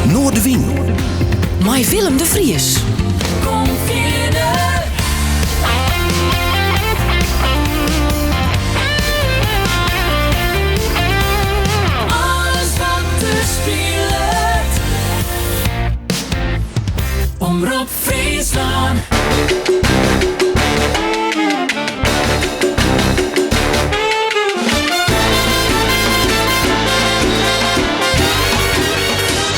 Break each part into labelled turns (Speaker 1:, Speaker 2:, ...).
Speaker 1: Noardewyn. Mei Willem de Vries.
Speaker 2: Kom fierder. Alles wat der spilet. Omrop Fryslân.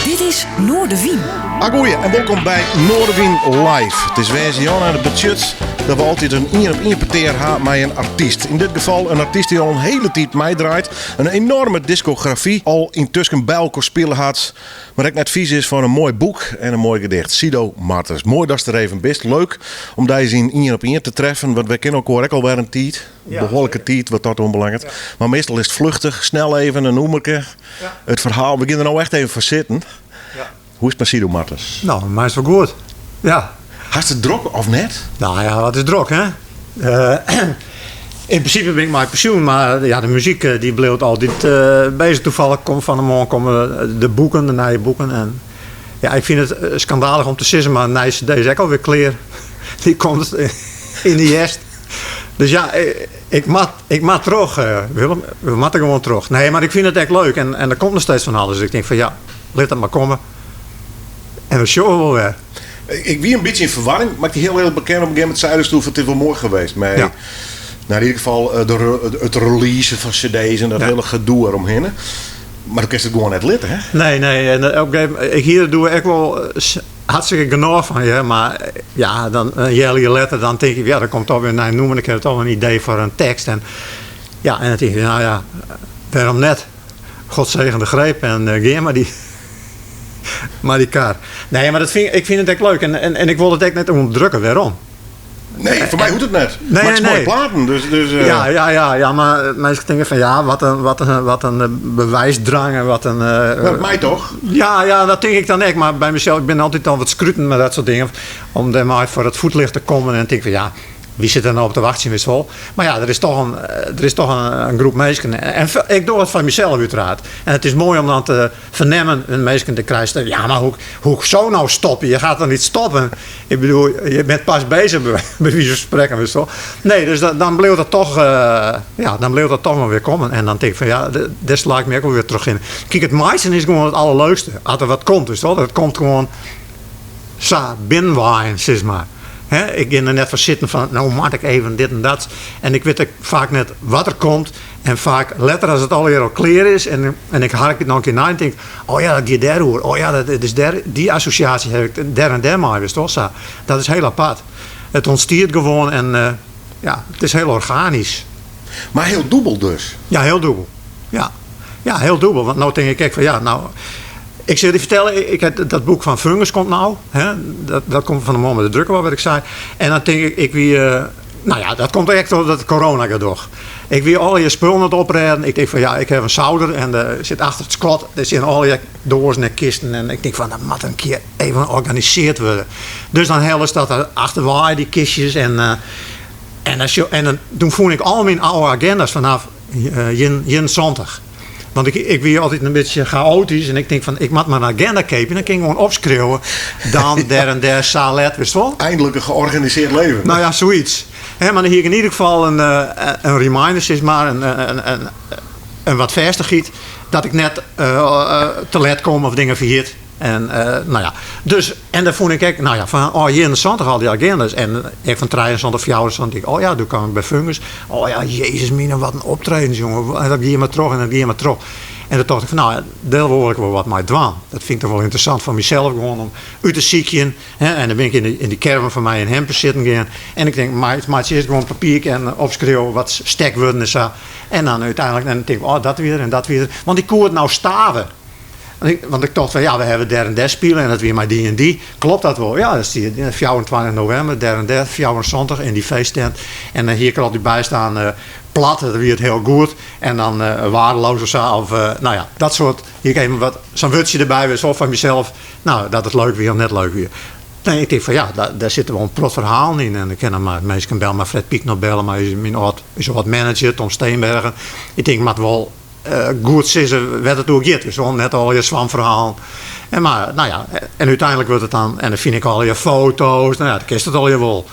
Speaker 1: Dit is Noardewyn.
Speaker 3: Agoeie en wolkom by Noardewyn Live. It is woansdei en dat betsjut dat we altyd in ien op ien petear ha mei in artyst. Yn dit gefal in artyst dy't al in hiele tiid meidraait, in enoarme diskografy al yntusken by elkoar spile hat. Mar ek net fiis is foar in moai boek en in moai gedicht. Sido Martens, moai datst der even bist. Leuk om dy ris yn ien op ien te treffen, want wy kenne elkoar ek al wer in tiid. Behoarlike tiid wat dat oanbelanget. Mar meastal is it fluchtich, snel even in nûmerke. It ferhaal, we gean der no echt even foar sitten. Hoe is it mei Sido Martens?
Speaker 4: No, mei is wol goed. Ja.
Speaker 3: Hast it drok of net?
Speaker 4: No ja, wat is drok, hè? Yn prinsipe bin ik mei pensjoen, mar ja, de muzyk dy bliuwt altyd bezich. Toevallig komt fan 'e moarn komme de boeken, de nije boeken. En ja, ik fyn it skandalich om te sizzen, mar de nije CD is ek alwer klear. Dy komt yn de hjerst. Dus ja, ik moat, ik moat troch, Willem. We moatte gewoan troch. Nee, mar ik fyn it ek leuk en, en der komt noch steeds fan alles. Dus ik tink fan ja, lit dat mar komme. En we sjogge wol wer.
Speaker 3: Ik wie in bytsje yn ferwarring, mar ik dy hiel earlik bekenne, op in gegeven momint seidest doe fan it is wol moai geweest mei
Speaker 4: Ja.
Speaker 3: nou, yn ieder gefal eh, de, re- it releasen fan cd's en dat
Speaker 4: Ja.
Speaker 3: hiele gedoe eromhinne. Mar do kinst it gewoan net litte, hè?
Speaker 4: Nee, nee. En eh, op een gegeven moment, ik hie der doe ek wol eh, hartstikke genôch fan, ja. Mar eh, ja, dan in healjier letter, dan tink ik, ja, dan komt toch wer in nij nûmer, dan ha ik toch in idee foar in tekst. En ja, en dan tink ik, nou ja, wêrom net? God zegen de greep en eh, gean mar dy, mar dy kar. Nee, mar dat fyn, ik fyn it ek leuk en, en, en ik wol it ek net ûnderdrukke. Wêrom?
Speaker 3: Nee, foar my hoecht it net.
Speaker 4: Nee,
Speaker 3: mar it is
Speaker 4: nee,
Speaker 3: moaie
Speaker 4: nee.
Speaker 3: platen, dus... dus eh,
Speaker 4: Ja, ja, ja, ja, mar minsken tinke fan ja, wat in, wat in, wat in eh, bewiisdrang en wat in. eh,
Speaker 3: Dat mei toch?
Speaker 4: Ja, ja, dat tink ik dan ek. Mar by mysels, ik bin altyd al wat skruten mei dat soart dingen. Om dêrmei foar it fuotlicht te kommen en tink van ja, Wie sit der no op te wachtsjen, witst wol. Mar ja, der is toch in, der is toch in groep minsken. En ik doch it foar mysels úteraard. En it is moai om dan te fernimmen, en minsken te krijgen, ja, mar hoe, hoe zo nou stoppen? Je gaat dan niet stoppen. Ik bedoel, je bent pas bezig, bij wijze van spreken, witst wol. Nee, dus dan bliuwt dat toch, ja, dan bliuwt dat toch mar wer kommen. En dan tink ik fan ja, dêr sla ik my ek wol wer troch hinne. Kyk, it meitsjen is gewoan it allerleukste. As der wat komt, witst wol. Dat komt gewoan sa binnenwaaien, sis mar. Hè, ik gean der net foar sitten fan, no moat ik even dit en dat. En ik wit ek faak net wat der komt. En faak letter as it allegear al klear is en, en ik hark it noch in kear nei en tink, oh ja, dat giet dêroer. Oh ja, dat is dêr, dy assosjaasje ha ik dêr en dêr mei, witst wol sa. Dat is hiel apart. It ûntstiet gewoan en eh, ja, it is hiel organysk.
Speaker 3: Mar hiel dûbel dus?
Speaker 4: Ja, hiel dûbel. Ja. Ja, hiel dûbel. Want no tink ik ek fan ja, no. Ik sil dy fertelle, ik ha dat boek fan Fungus komt no. Hè, dat, dat komt fan 'e moarn mei de drukker, wat ik sei. En dan tink ik, ik wie, eh, no ja, dat komt ek troch dat corona-gedoch. Ik wie allegear spullen oan it oprêden. Ik tink fan ja, ik ha in souder en der sit achter it skot, dêr sitte allegear doazen en kisten. En ik tink fan dat moat in kear even organisearre wurde. Dus dan hellest dat der achterwei, dy kistjes. En, eh, en, dan, en dan, doe fûn ik al myn âlde agenda's fanôf 71. Want ik, ik wie altyd in bytsje chaotysk en ik tink fan ik moat mar in agenda keapje. Dan kin ik gewoan opskriuwe. Dan, dêr en dêr, sa let, witst wol.
Speaker 3: Eindelijk in georganiseerd leven.
Speaker 4: Nou ja, soiets. Hè, mar dan hie ik yn ieder gefal in, eh, in reminder, sis mar, in, in, in, in wat fêstichheid, dat ik net eh, te let kom of dingen ferjit. En, eh, no ja, dus, en dêr fûn ik ek, no ja, fan oh, 71 al dy agenda's. En ek fan 73, 74, oh ja, doe kaam ik by Fungus. Oh ja, Jezus mina, wat in optredens, jonge. En dat gie mar troch en dat gie mar troch. En doe tocht ik fan, no, dêr wol ik wol wat mei dwaan. Dat fyn ik toch wol ynteressant foar mysels gewoan om út te sykjen. Hè. En dan bin ik yn dy, yn dy caravan fan my yn Hempen sitten gean. En ik tink, meitsje earst gewoan papier en opskriuwe wat stekwurden en sa. En dan úteinlik, en dan tink ik, oh, dat wie der en dat wie der. Want ik koe it no stave. Want ik tocht fan ja, we hawwe dêr en dêr spile en dat wie mei dy en dy. Klopt dat wol? Ja, dat stie 24 novimber, dêr en dêr, 74 yn dy feesttent. En dan hie ik der altyd by staan, eh, plat, dat wie it hiel goed. En dan uh, waardeloos of sa, of uh, no ja, dat soart. Hie ik even wat, sa'n wurdsje derby, wist wol fan mysels, no, dat it leuk wie of net leuk wie. Nee, ik tink fan ja, dêr sitte wol in protte ferhalen yn. En ik kin dan mar minsken belle, mar Fred Piek noch belle, mar myn âld, ús âld manager Tom Steenbergen. Ik tink, moat wol. goed sizze wêr't it oer giet. Dus wol net allegear swamferhalen. En mar, no ja, en úteinlik wurdt it dan, en dan fyn ik allegear foto's, no ja, dan kinst it allegear wol.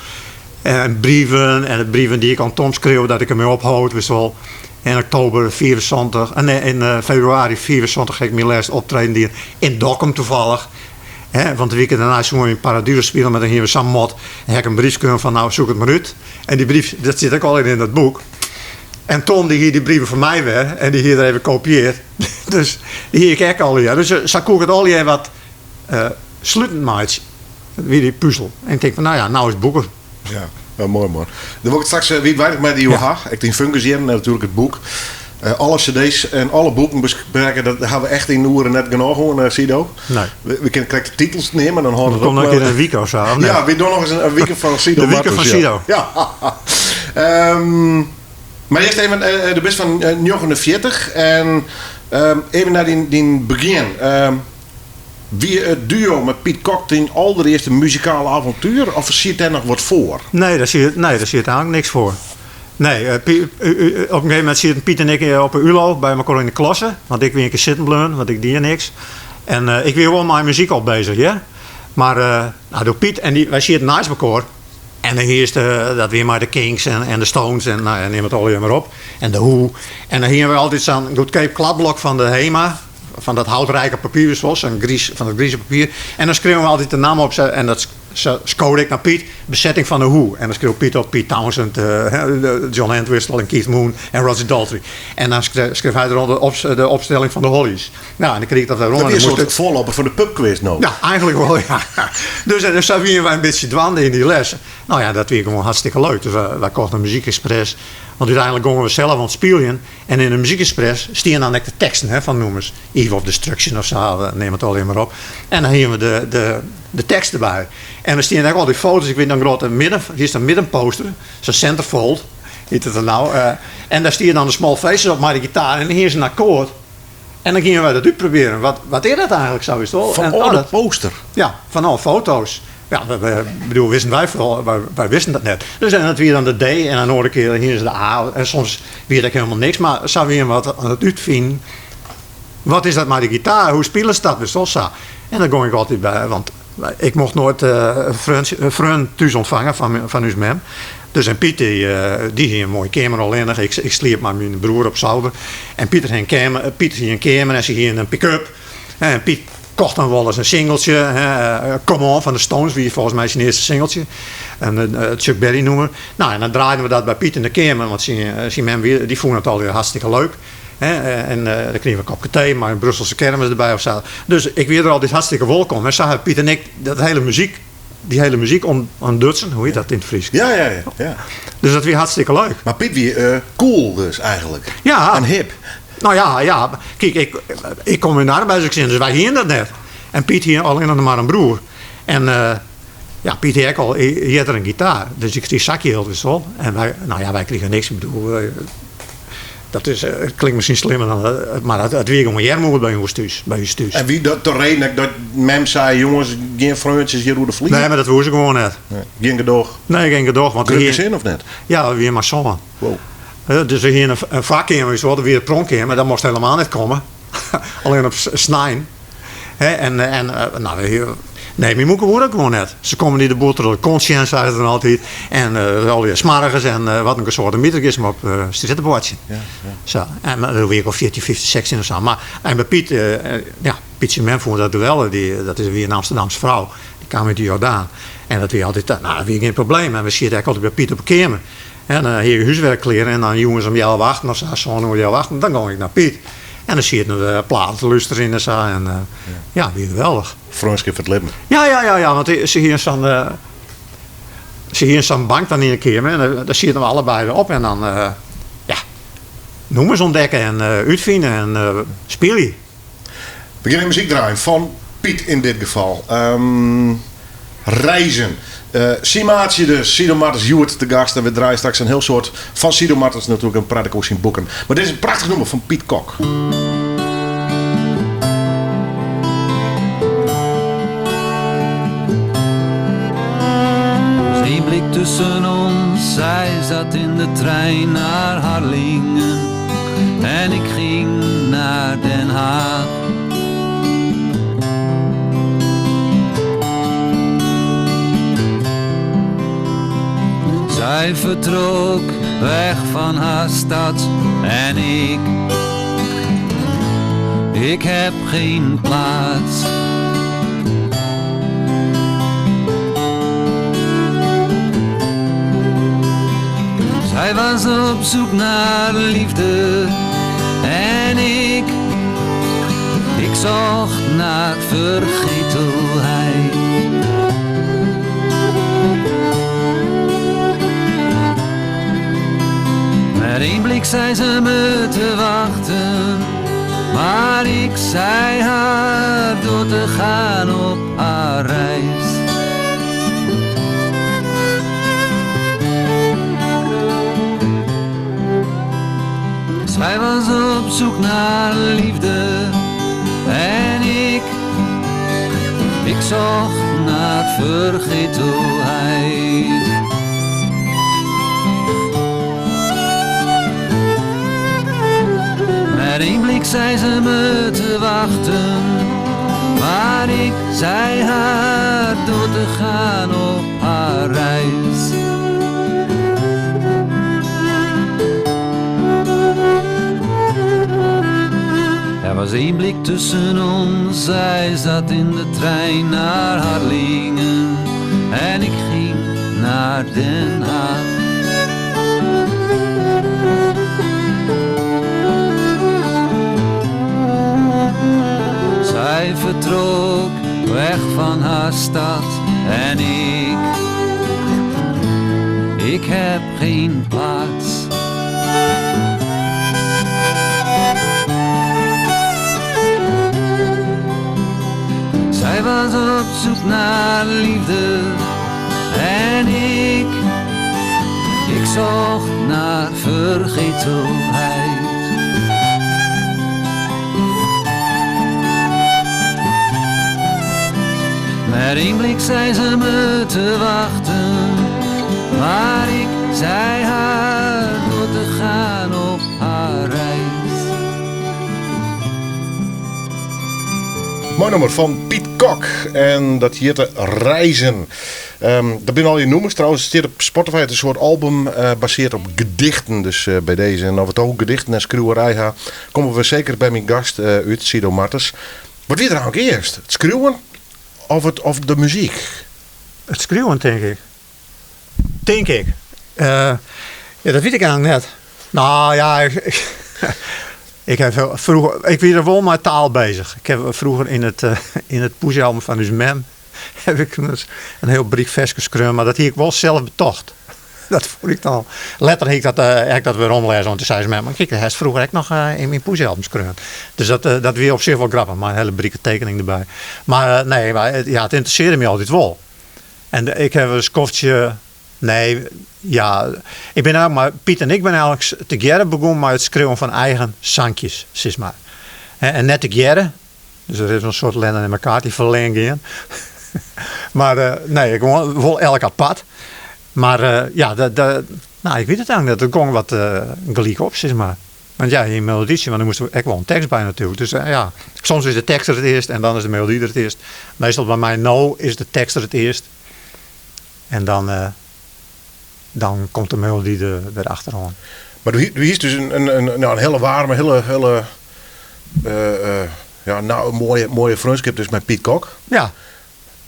Speaker 4: En brieven, en de brieven dy't ik oan Tom skreau dat ik dermei ophold, witst wol. In oktober 75, nee, in februari 75 ha ik myn lêste optreden dien, yn Dokkum tafallich. Hè, want de wike dêrnei soene we yn Paradiso spylje, mar dan hiene we sa'n mot. En ha ik in brief skreaun fan, nou, soek it mar út. En dy brief, dat sit ek al yn dat boek. En Tom dy hie dy brieven fan my wer en dy hie er even kopieard. Dus dy hie ik ek allegear. Dus eh, sa koe ik it allegear wat eh, slutend meitsje. Dat wie dy puzel. En ik tink fan, nou ja, nou is it boek der.
Speaker 3: Ja, nou, moai man. Dan wol ik it straks eh, wiidweidich mei dy oer ha. Ek dyn Fungus hjir en natuerlik it boek. Eh, alle cd's en alle boeken besprekke, dat ha we echt yn oeren net genôch oan, eh, Sido.
Speaker 4: Nee.
Speaker 3: We kinne krekt de titels neame, dan hâldt it
Speaker 4: Komt
Speaker 3: op.
Speaker 4: noch in kear in wike of sa, of net?
Speaker 3: Ja, we dogge noch ris in wike fan Sido
Speaker 4: De wike
Speaker 3: Martens,
Speaker 4: fan
Speaker 3: ja.
Speaker 4: Sido.
Speaker 3: Ja. Ehm, mar earst even, eh, do bist fan 49 en ehm, even nei dyn, dyn begjin. Ehm, wie it duo mei Piet Kok dyn alderearste muzikale avontuer of siet dêr noch wat foar?
Speaker 4: Nee, dêr siet, nee, dêr siet eigentlik niks foar. Nee, eh, eh, eh, op in gegeven momint sieten Piet en ik op de ULO by mekoar yn de klasse. Want ik wie in kear sitten bleaun, want ik die niks. En ik wie wol mei muzyk al bezich, ja. Mar nou, doe Piet en dy, wy sieten neist mekoar. En dan hiest, dat wie mei de Kinks en, en de Stones en nou ja, neam it allegear mar op. En de Who. En dan hiene we altyd sa'n goedkeap kladblok fan de Hema. Fan dat houtrijke papier, sa'n griis, fan dat grize papier. En dan skreauwen we altyd de namme op. En dat Sa skode ik nei Piet, besetting fan de Who. En dan skreau Piet op Pete Townshend, John Entwistle en Keith Moon en Roger Daltrey. En dan skreau hy derûnder de opstelling fan de Hollies. Nou, en dan krige ik dat werom.
Speaker 3: Dat is in soart foarlopper fan de pubquiz no.
Speaker 4: Ja, eigentlik wol, ja. Dus, dus sa wiene wy in bytsje dwaande yn dy les. Nou ja, dat wie gewoan hartstikke leuk. Dus wy kochten Muziekexpress. Want úteinlik gongen we sels oan it spyljen. En yn de Muziekexpress stiene dan ek de teksten hè, fan nûmers. Eve of Destruction of sa, neam it allegear mar op. En dan hiene we de, de, de tekst derby. En der stiene ek al dy foto's, ik wit noch grote midden, hier is in middenposter, zo'n centerfold, heet it dan nou. Eh, en dêr stie dan de Small Faces op mei de gitaar en hier is in akkoord. En dan giene wy dat útprobearjen. Wat, wat is dat eigentlik sa, witst wol?
Speaker 3: Fan
Speaker 4: En,
Speaker 3: ôf
Speaker 4: oh,
Speaker 3: de
Speaker 4: dat,
Speaker 3: poster.
Speaker 4: ja, fan alle foto's. Ja, we, bedoel, wisten wy foaral, wy wisten dat net. Dus en dat wie dan de D en dan oare kear hiene se de A. En soms wie it ek hielendal niks, mar sa wiene we wat oan it útfinen. Wat is dat mei de gitaar? Hoe spilest dat? Witst wol sa. En dan gong ik altyd by, want ik mocht noait in freon thús ûntfange fan ús mem. Dus en Piet dy, dy hie in moaie keamer allinnich. Ik, ik sliep mei myn broer op souder. En Pieter hie in keamer, Piet hie in keamer en se hiene in pick-up. En Piet kocht dan wolris in singeltsje. Come On fan de Stones wie folgens my syn earste singeltsje. In Chuck Berry nûmer. Nou, en dan draaiden we dat by Piet yn de keamer, want syn mem wie, dy fûn it allegear hartstikke leuk. En dan krigen we in kopke tee mei in Brusselse kermis derby of sa. Dus ik wie der altyd hartstikke wolkom. En sa ha Piet en ik dat hele muzyk, dy hele muzyk ûntdutsen. Hoe hjit dat yn it Frysk?
Speaker 3: Ja, ja, ja, ja.
Speaker 4: Dus dat wie hartstikke leuk.
Speaker 3: Mar Piet wie cool dus eigentlik.
Speaker 4: Ja.
Speaker 3: En hip.
Speaker 4: Nou ja, ja. Kyk, ik, ik kom út in arbeidersgesin, dus wy hiene dat net. En Piet hie allinnich noch mar in broer. En ja, Piet hie ek al earder in gitaar. Dus dy krige zakjild, witst wol. En wy, nou ja, wy krigen niks. Ik bedoel, dat is, it klinkt miskien slimmer dan, mar it wie gewoan earmoed by ús thús, by ús thús.
Speaker 3: En wie dat de reden ek dat mem sei, jonges, gjin freontsjes hjir oer de flier?
Speaker 4: Nee, mar dat woe se gewoan net.
Speaker 3: Nee, gjin gedoch?
Speaker 4: Nee, gjin gedoch. Want
Speaker 3: Grut gesin of net?
Speaker 4: Ja, we wiene mar sân.
Speaker 3: Wow.
Speaker 4: Dus we hiene in foarkeamer, witst wol, dat wie de pronkkeamer, dêr mochtst helemaal net komme. Allinnich op snein. Hè, en, nou, nee, myn moeke woe dat gewoan net. Se komme dy de boel troch de kont sjen, sei se dan altyd. En allegear smargens en wat in gesoademiter, giest mar op strjitte boartsjen.
Speaker 3: Ja, ja.
Speaker 4: Sa, en doe wie ik al 14, 15, 16 of sa. Mar, en by Piet, ja, Piet syn mem fûn dat geweldich. Dy, dat wie in Amsterdamse frou. Dy kaam út de Jordaan. En dat wie altyd, nou, dat wie gjin probleem. En we sieten ek altyd by Piet op de keamer. En dan hie ik húswurk klear en dan jûns om healwei achten of sa, sân oer healwei achten, dan gong ik nei Piet. En dan sieten we platen te lústerjen en sa. En ja, wie geweldich.
Speaker 3: Freonskip foar it libben.
Speaker 4: Ja, ja, ja, ja, want se hiene sa'n se hiene sa'n bank dan yn de keamer en dêr sieten we allebeide op en dan ja, nûmers ûntdekke en útfine en spylje.
Speaker 3: We gean even muzyk draaien fan Piet yn dit gefal. Reizen. Syn maatsje dus, Sido Martens, hjoed te gast. En we draaie straks in hiel soad fan Sido Martens natuerlik en praat ik oer syn boeken. Mar dit is in prachtich nûmer fan Piet Kok.
Speaker 2: Geen blik tussen ons, zij zat in de trein naar Harlingen. En ik ging naar Den Haag. Zij vertrok weg van haar stad en ik, ik heb geen plaats. Zij was op zoek naar liefde en ik, ik zocht naar vergetelheid. Met één blik zei ze me te wachten, maar ik zei haar door te gaan op haar reis. Zij was op zoek naar liefde en ik, ik zocht naar vergetelheid. Met één blik zei ze me te wachten, maar ik zei haar door te gaan op haar reis. Er was één blik tussen ons, zij zat in de trein naar Harlingen en ik ging naar Den Haag. Zij vertrok weg van haar stad en ik, ik heb geen plaats. Zij was op zoek naar liefde en ik, ik zocht naar vergetelheid. Met één blik zei ze me te wachten, maar ik zei haar door te gaan op haar reis.
Speaker 3: Moai nûmer fan Piet Kok. En dat hjitte Reizen. Dat binne al je nûmers trouwens. It stiet op Spotify. It is in soart album eh, basearre op gedichten. Dus eh, by dizze. En oft we it oer gedichten en skriuwerij ha, komme we seker by myn gast eh, út, Sido Martens. Wat wie der eigentlik earst? It skriuwen of, it, of de muzyk?
Speaker 4: It skriuwen, tink ik. Tink ik. Ja, dat wit ik eigentlik net. No ja, ik ha froeger, ik wie der wol mei taal beuzich. Ik ha froeger yn it poesyalbum fan ús mem ha ik in hiel bryk ferskes skreaun, mar dat hie ik wol sels betocht. Dat fûn ik dan. Letter hie ik dat, ha ik dat weromlêzen, want toen sei ús mem, mar kyk, dat hast froeger ek noch yn myn poesyalbum skreaun. Dus dat wie op sich wol grappich, mei in hiele brike tekening derby. Mar nee, mar, ja, it ynteressearre my altyd wol. En ik ha in skoftsje, nee, ja, ik bin eigentlik mei, Piet en ik binne eigentlik tegearre begûn mei it skriuwen fan eigen sankjes, sis mar. En net tegearre, dus der is in soart Lennon en McCartney ferlern gien. Mar nee, gewoan wol elk apart. Mar ja, no, ik wit it eigentlik net, it gong wat gelyk op, sis mar. Want ja, in melodysje, want der moast ek wol in tekst by natuerlik. Dus ja, soms is de tekst der it earst en dan is de melody der it earst. Meastal by my no is de tekst der it earst. En dan, dan komt de melody der wer achteroan.
Speaker 3: Mar do hiest dus in, no, in hiele waarme, hiele, hiele ja, no, moaie, moaie freonskip dus mei Piet Kok.
Speaker 4: Ja.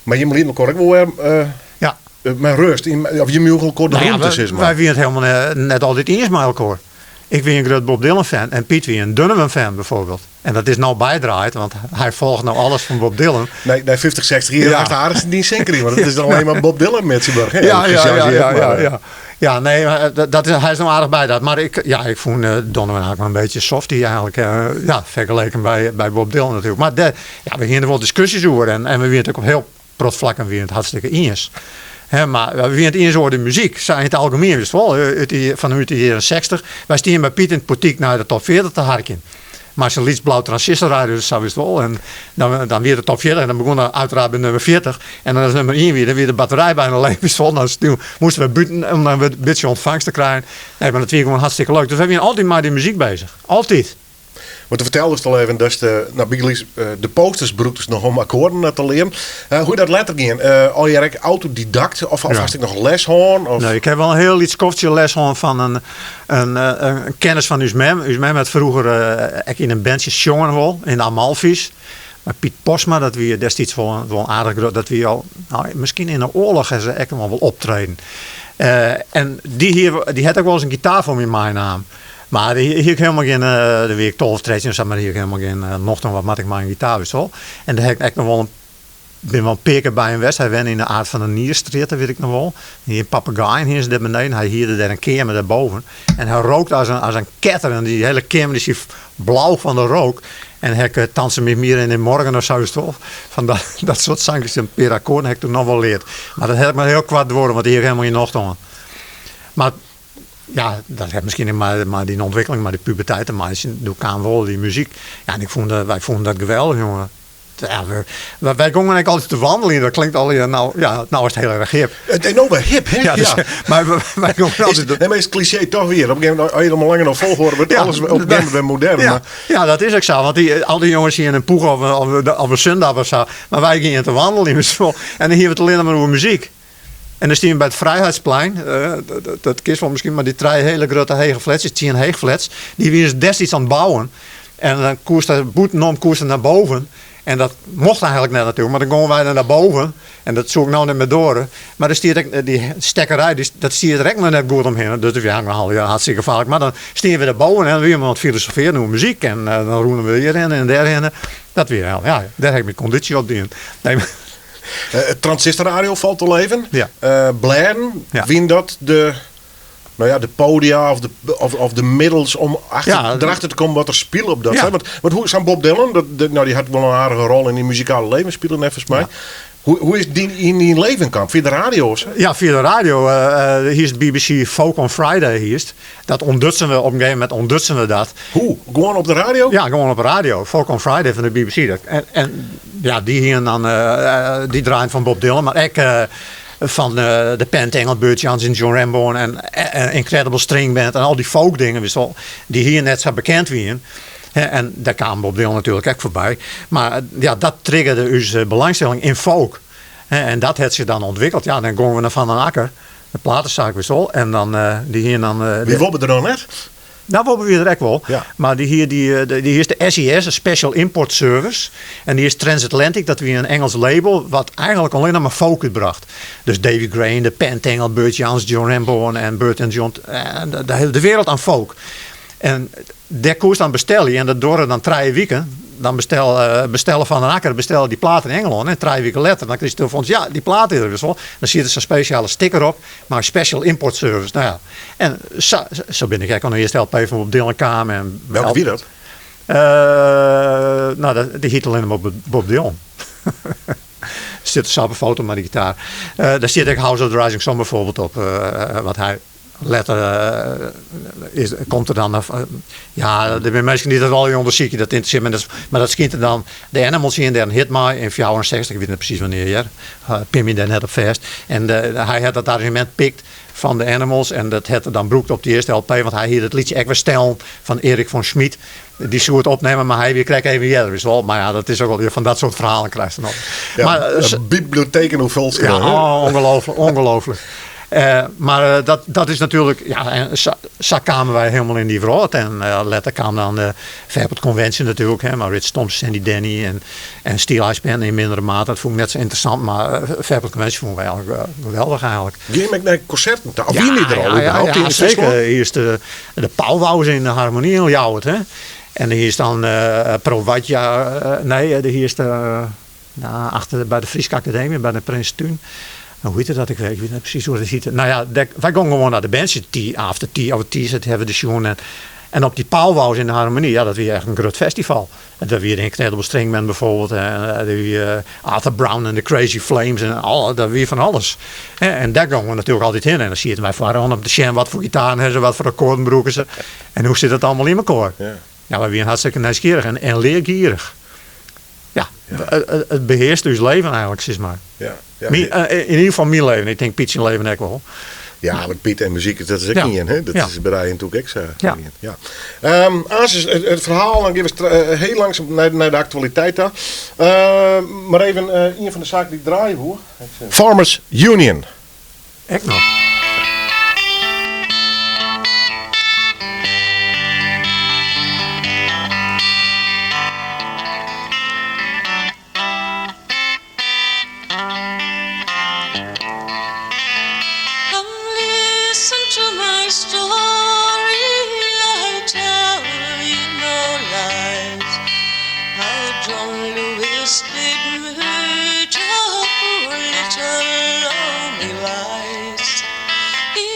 Speaker 3: Mar jimme lieten elkoar ek wol wer
Speaker 4: Ja.
Speaker 3: mei rêst. Of jimme joegen elkoar de
Speaker 4: Nou ja,
Speaker 3: romte, sis mar.
Speaker 4: Wy wiene it helemaal net altyd iens mei elkoar. Ik wie in grut Bob Dylan fan en Piet wie in Donovan fan bijvoorbeeld. En dat is no bydraaid, want hy folget no alles fan Bob Dylan.
Speaker 3: Nei 50, 60 jier
Speaker 4: Ja.
Speaker 3: hast aardich dyn sin krigen, want it is dan allinnich mar Bob Dylan met syn burger.
Speaker 4: Ja, ja. Ja, nee, maar dat is, hy is no aardich bydraaid. Mar ik, ja, ik fûn Donovan eigentlik mar in bytsje softie eigentlik. Ja, fergeleken by Bob Dylan natuerlik. Mar dêr, ja, we hiene der wol diskusjes oer en we wiene it ek op hiel protte flakken wiene it hartstikke iens. Hè, mar we wiene it iens oer de muzyk, sa yn it algemien, witst wol, út dy, fan út de jierren 60. Wy stiene by Piet yn it portyk nei de top 40 te harkjen. Mei sa'n lyts blau transistorradio, sa wist wol. En dan, dan wie de top 40 en dan begûn er uiteraard by nummer 40. En dan as nummer ien wie, dan wie de batterij bijna leech, wist wol. Dan moasten we bûten om dan wer in bytsje ûntfangst te krijen. Nee, mar dat wie gewoan hartstikke leuk. Dus wy wiene altyd mei dy muzyk bezich. Altyd.
Speaker 3: Want do ferteldest al even datst no, bygelyks de posters brûktest noch om akkoarden te learen. Hoe is dat letter gien? Allegear ek autodidakt of of hast ek noch les hân? Of?
Speaker 4: Nee, ik ha wol in hiel lyts skoftsje les hân fan in, in, in kennis fan ús mem. Us mem hat froeger ek yn in bandsje sjongen wol, yn de Amalfi's. Mar Piet Postma, dat wie destiids wol, wol aardich grut. Dat wie al, no, miskien yn de oarloch ha se ek noch wol optreden. En dy hie, dy hat ek wolris in gitaar foar my meinaam. Mar hie ik helemaal gjin, doe wie ik 12, 13 of sa, mar hie ik helemaal gjin nocht oan wat moat ik mei in gitaar, wist wol. En dêr ha ik ek noch wol in, bin wol in pear kear by him west. Hy wenne yn de Aart van der Nierstrjitte, wit ik noch wol. Hy hie in papegaai hiene se dêr beneden. Hy hierde dêr in keamer dêrboven. En hy rookte as in, as in ketter. En dy hiele keamer dy siet blau fan de rook. En ha ik Tanze mit mir in den Morgen of sa, wist wol. Fan dat, dat soart sankjes, in pear akkoarden ha ik toen noch wol leard. Mar dat hat mar hiel koart duorre, want dy hie ik helemaal gjin nocht oan. Mar ja, dat hat miskien ek mei dyn ûntwikkeling, mei de puberteit te meitsjen. Doe kaam wol dy muzyk. Ja, en ik fûn dat, wy fûnen dat geweldich, jonge. Ja, we, wy gongen ek altyd te wandeljen. Dat klinkt allegear nou, ja, nou is it hiel erch hip.
Speaker 3: It is no wer hip, hè?
Speaker 4: Ja, dus, mar wy gongen altyd...
Speaker 3: Nee, mar is it klisjee toch wier. Op in gegeven momint, as je der mar langer noch folhâlde, wurdt alles op in gegeven momint wer modern.
Speaker 4: Ja, ja, dat is ek sa. Want dy, al dy jonges hiene in Puch of, of, of in Zündapp of sa. Mar wy giene te wandeljen. En dan hiene we it allinne mar oer muzyk. En dan stiene we by it Vrijheidsplein, dat kinst wol miskien, mar dy trije hiele grutte hege flats, tsien heechflats, dy wiene se destiids oan it bouwen. En dan koest der bûtenom koest der nei boven. En dat mocht eigenlik net natuerlik, mar dan gongen wy der nei boven. En dat soe ik no net mear doare. Mar der stiet ek, dy stekkerij, dy, dat stiet der ek noch net goed omhinne. Dus ja, hartstikke gefaarlik. Mar dan stiene we der boven en dan wiene we oan it filosofearjen oer muzyk. En dan rûnen we hjirhinne en dêrhinne. Dat wie, ja, dêr ha ik myn kondysje op dien. Nee,
Speaker 3: Transistorradio falt al even.
Speaker 4: Ja.
Speaker 3: Blêden,
Speaker 4: Ja.
Speaker 3: wiene dat de, no ja, de podia of de, of de middels om achter,
Speaker 4: Ja.
Speaker 3: derachter te kommen wat der spile op dat
Speaker 4: Ja.
Speaker 3: stuit? Want hoe, sa'n Bob Dylan, dat, dat, no, dy hat wol in aardige rol yn dyn muzikale leven spile, neffens my.
Speaker 4: Ja.
Speaker 3: Hoe is dy yn dyn leven kaam? Fia de radio of sa?
Speaker 4: Ja, fia de radio. Hiest BBC Folk on Friday hiest. Dat ûntdutsen we, op in gegeven momint ûntdutsen we dat.
Speaker 3: Hoe? Gewoan op de radio?
Speaker 4: Ja, gewoan op de radio. Folk on Friday fan de BBC. Dat, en, en ja, dy hienen dan, dy draaiden fan Bob Dylan, mar ek fan de Pentangle, Bert Jansch en John Renbourn en Incredible String Band en al dy folkdingen, wist wol, dy't hjir net sa bekend wienen. En dêr kaam Bob Dylan natuerlik ek foarby. Mar ja, dat triggerde ús belangstelling yn folk. En dat hat sich dan ûntwikkeld. Ja, dan gongen we nei Van den Akker. De platensaak wist wol. En dan, dy hiene dan...
Speaker 3: Wie Wobbe der noch net?
Speaker 4: Nou, Wobbe wie der ek wol.
Speaker 3: Ja.
Speaker 4: Mar dy hie dy, dy hie de SIS, de Special Import Service. En dy is Transatlantic, dat wie in Engels label, wat eigenlik allinne mar folk útbracht. Dus Davy Gray, de Pentangle, Bert Jansch, John Renbourn en Bert en John, de hiele wereld oan folk. En dêr koest dan bestelle en dat duorre dan trije wiken. Dan bestel, bestelle Van den Akker bestelle dy plaat yn Engelân en trije wiken letter dan krigest telefoan, ja, dy plaat is der dus wol. Dan siet der sa'n spesjale sticker op mei Special Import Service. Nou ja, en sa, sa bin ik ek oan de earste LP fan Bob Dylan kaam. En
Speaker 3: Welke wie dat?
Speaker 4: No, dat, dy hiet allinne mar Bob Dylan. Stiet der sa op 'e foto mei de gitaar. Dêr stiet ek House of the Rising Sun bijvoorbeeld op, wat hy Letter is, komt der dan, ja, der binne minsken dy't dat allegear ûndersykje, dat ynteressearret my net, mar dat skynt der dan, de Animals hiene dêr in hit mei yn 64, ik wit net presys wannear hear, pin my dêr net op fêst. En hy hat dat arranzjemint pikt fan de Animals en dat hat er dan brûkt op dy earste LP, want hy hie dat lietsje ek wer stellen fan Erik von Schmidt. Dy soe it opnimme, mar hy wie krekt even earder, witst wol. Mar ja, dat is ek wol fan dat soart ferhalen krijst dan altyd.
Speaker 3: Ja,
Speaker 4: mar,
Speaker 3: biblioteken hoe fol
Speaker 4: Ja, oh, ongelooflijk, ongelooflijk. Mar dat, dat is natuerlik, ja, en sa, sa kamen wy hielendal yn dy wrâld. En letter kaam dan de Fairport Convention natuerlik, hè, mei Rich Thompson, Sandy Denny en, en Steeleye Span yn mindere mate. Dat fûn ik net sa ynteressant, mar Fairport Convention fûn wy eigentlik geweldich eigentlik.
Speaker 3: Gean je ek nei konserten ta? Of wiene dy der al überhaupt
Speaker 4: Ja,
Speaker 3: yn
Speaker 4: seker.
Speaker 3: Fryslân?
Speaker 4: Hier is de, de Powwows yn de Harmonie yn Ljouwert, hè. En hier is dan Pro Wadja, nee, hier is de, nou, achter by de Fryske Akademy, by de Prinsetún. Hoe hiet dat ek wer? Ik wit net presys hoe't it hiet. Nou ja, dêr, wy gongen gewoan nei de bands, After Tea of Tea Set hawwe we sjoen. En, en op dy Powwows yn de Harmonie, ja, dat wie echt in grut festival. En dêr wie de Incredible String Band bijvoorbeeld. En dêr wie Arthur Brown en de Crazy Flames en al, dat wie fan alles. En dêr gongen we natuerlik altyd hinne. En dan sieten wy foaroan om te sjen wat foar gitaren hawwe se, wat foar akkoarden brûke se. En hoe sit it allegear yn mekoar.
Speaker 3: Ja.
Speaker 4: Ja, wy wiene hartstikke nijsgjirrich en leargierich. Ja, it behearst ús leven eigentlik, sis mar.
Speaker 3: Ja, ja.
Speaker 4: Yn ieder gefal myn leven. Ik tink Piet syn leven ek wol.
Speaker 3: Ja, want Piet en muzyk, dat is ek ien. Hè? Dat is by dy natuerlik ek sa.
Speaker 4: Ja.
Speaker 3: Ja. Aansens, it ferhaal, dan gean we hiel langsum nei de aktualiteit ta. Mar even ien fan de saken dy't ik draaie woe. Farmers Union.
Speaker 4: Ek noch.
Speaker 5: Come listen to my story, I tell you no lies. How John Lewis did murder poor little Omie Rice. He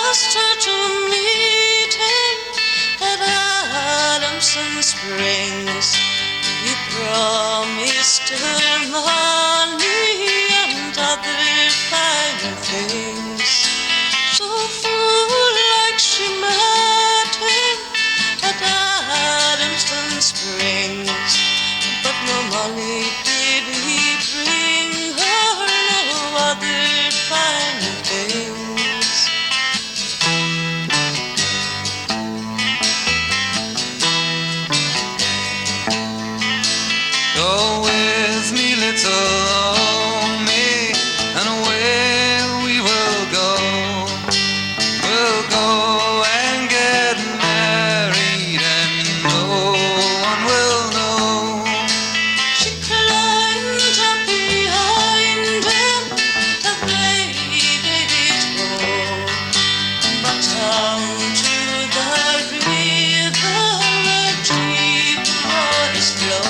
Speaker 5: asked her to meet him at Adamson Springs. He promised her money and other fine things. So fool like she met him at Adamson Springs. But no money did he bring her, no other fine things.
Speaker 2: Go with me, little Omie, and away we will go. We'll go and get married, and no one will know.
Speaker 5: She climbed up behind him, and they did it all. But down to the river, where deep waters flow.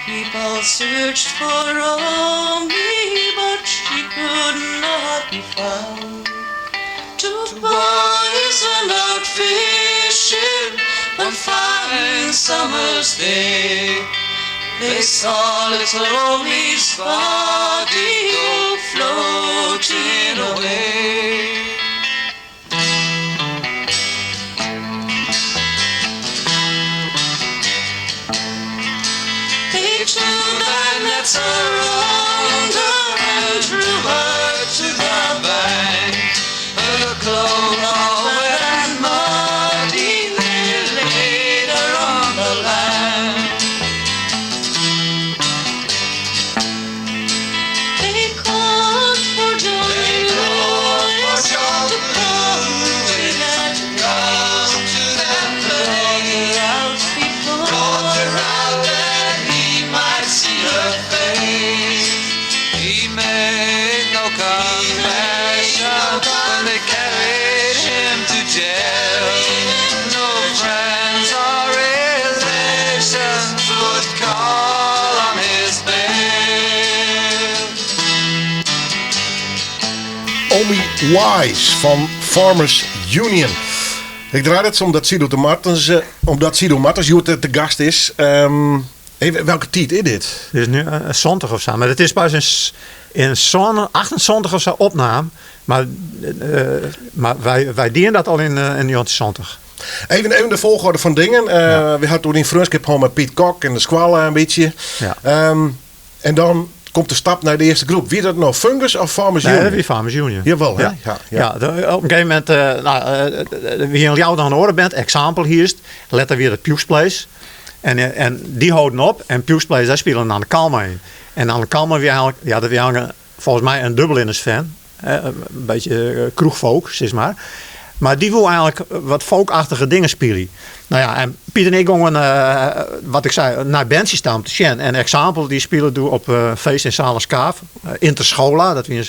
Speaker 5: People searched for Omi, but she could not be found. Two boys went out fishing one fine summer's day. They saw little Omi's body go floating away. They threw their nets around her and drew her to the bank. Her clothes all wet and muddy, they laid her on the land. They called for John Lewis to come to that place. Out before
Speaker 2: out that he might see her face. He made no confession when they carried him to jail. No friends or relations would call on his bail.
Speaker 3: Omi Wise fan Farmers Union. Ik draai dat omdat Sido de Martens, omdat Sido Martens hjoed te gast is. Even, welke tiid is dit?
Speaker 4: Dit is nu 70 of zo. Maar het is pas in zo'n 78 of zo opname. Maar wij dienen dat al in 1970.
Speaker 3: Even de volgorde van dingen. We hadden toen in Frunskip gewoon met Piet Kok en de Squallen een beetje. En dan komt de stap naar de eerste groep. Wie dat nou, Fungus of Farmers
Speaker 4: Nee,
Speaker 3: Union?
Speaker 4: dat wie Farmers Union.
Speaker 3: Jawel, hè?
Speaker 4: Ja.
Speaker 3: Ja, ja.
Speaker 4: Ja, op een gegeven moment, nou, wie in jou dan horen bent, example hier is, let er weer het Pugh's Place. En die houden op en Pugh's Place, daar spelen aan de Kalma in. En aan de Kalma weer eigenlijk, ja, dat weer hangen volgens mij een dubbel in de fan. Hè, een beetje kroegvolk, zeg maar. Maar die wil eigenlijk wat folkachtige dingen spelen. Nou ja, en Piet en ik gingen, wat ik zei, naar bandjes staan om te zien. En Example, die spelen doen op feest in Saleskaaf. Interschola, dat was een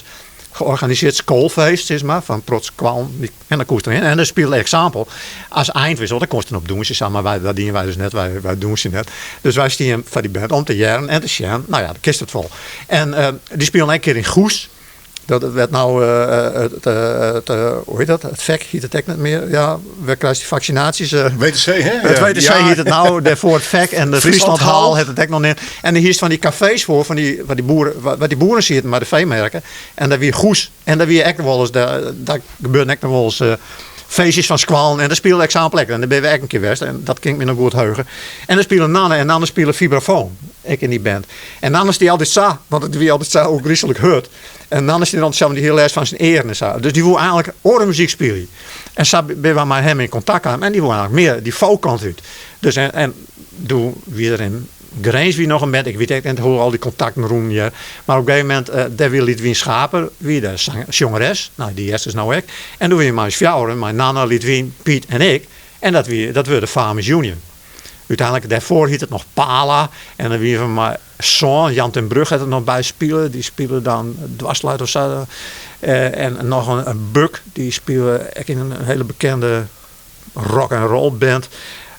Speaker 4: georganiseerd schoolfeest, zeg maar, van Prots kwam. En dan koest erin. En dan speelde Example. Als eindwissel, dat kost op doen ze samen, maar dat dienen wij dus net, wij doen ze net. Dus wij stien van die band om te jaren en te sjaan. Nou ja, de kist het vol. En die speelden een keer in Goes. Dat werd nou het het hoe heet dat? Het VEC heet het ook niet meer. Ja, we krijgen die vaccinaties.
Speaker 3: WTC, hè?
Speaker 4: Het
Speaker 3: Ja.
Speaker 4: WTC
Speaker 3: Ja.
Speaker 4: heet het nou, daarvoor het VEC en de
Speaker 3: Frieslandhal.
Speaker 4: Frieslandhal heet het ook nog niet. En hier is van die cafés voor, van die, waar die boeren, waar, waar die boeren zitten, maar de veemerken. En daar weer Goes. En daar weer ook nog wel eens, daar, daar gebeurt ook nog wel eens feestjes van squalen. En daar speelde ik zo'n plek. En daar ben we ook een keer geweest. En dat kan ik me nog goed heugen. En daar spelen Nanne en Nanne spelen vibrafoon. Ik in die band. En Nanne is die altijd zo, want het wie altijd zo ook griezelig hurt. En Nanne is die dan samen die heel les van zijn eer en zo. Dus die wil eigenlijk orenmuziek spelen. En zo ben we met hem in contact aan. En die wil eigenlijk meer die folkkant uit. Dus en doe weer in Grains wie nog een band. Ik weet echt niet hoe al die contacten roem je. Maar op een gegeven moment, daar wil liet Wien Schaper, wie de zangeres. Nou, die is dus nou ik. En toen weer mijn fjouwen, mijn Nana, Lidwien, Piet en ik. En dat werd de Farmers Union. Uiteindelijk, daarvoor heet het nog Pala. En dan weer van mijn zoon, Jan ten Brugge, had het nog bij spelen. Die speelde dan dwarsluit of zo. En nog een Buck, die speelde ook in een hele bekende rock and roll band.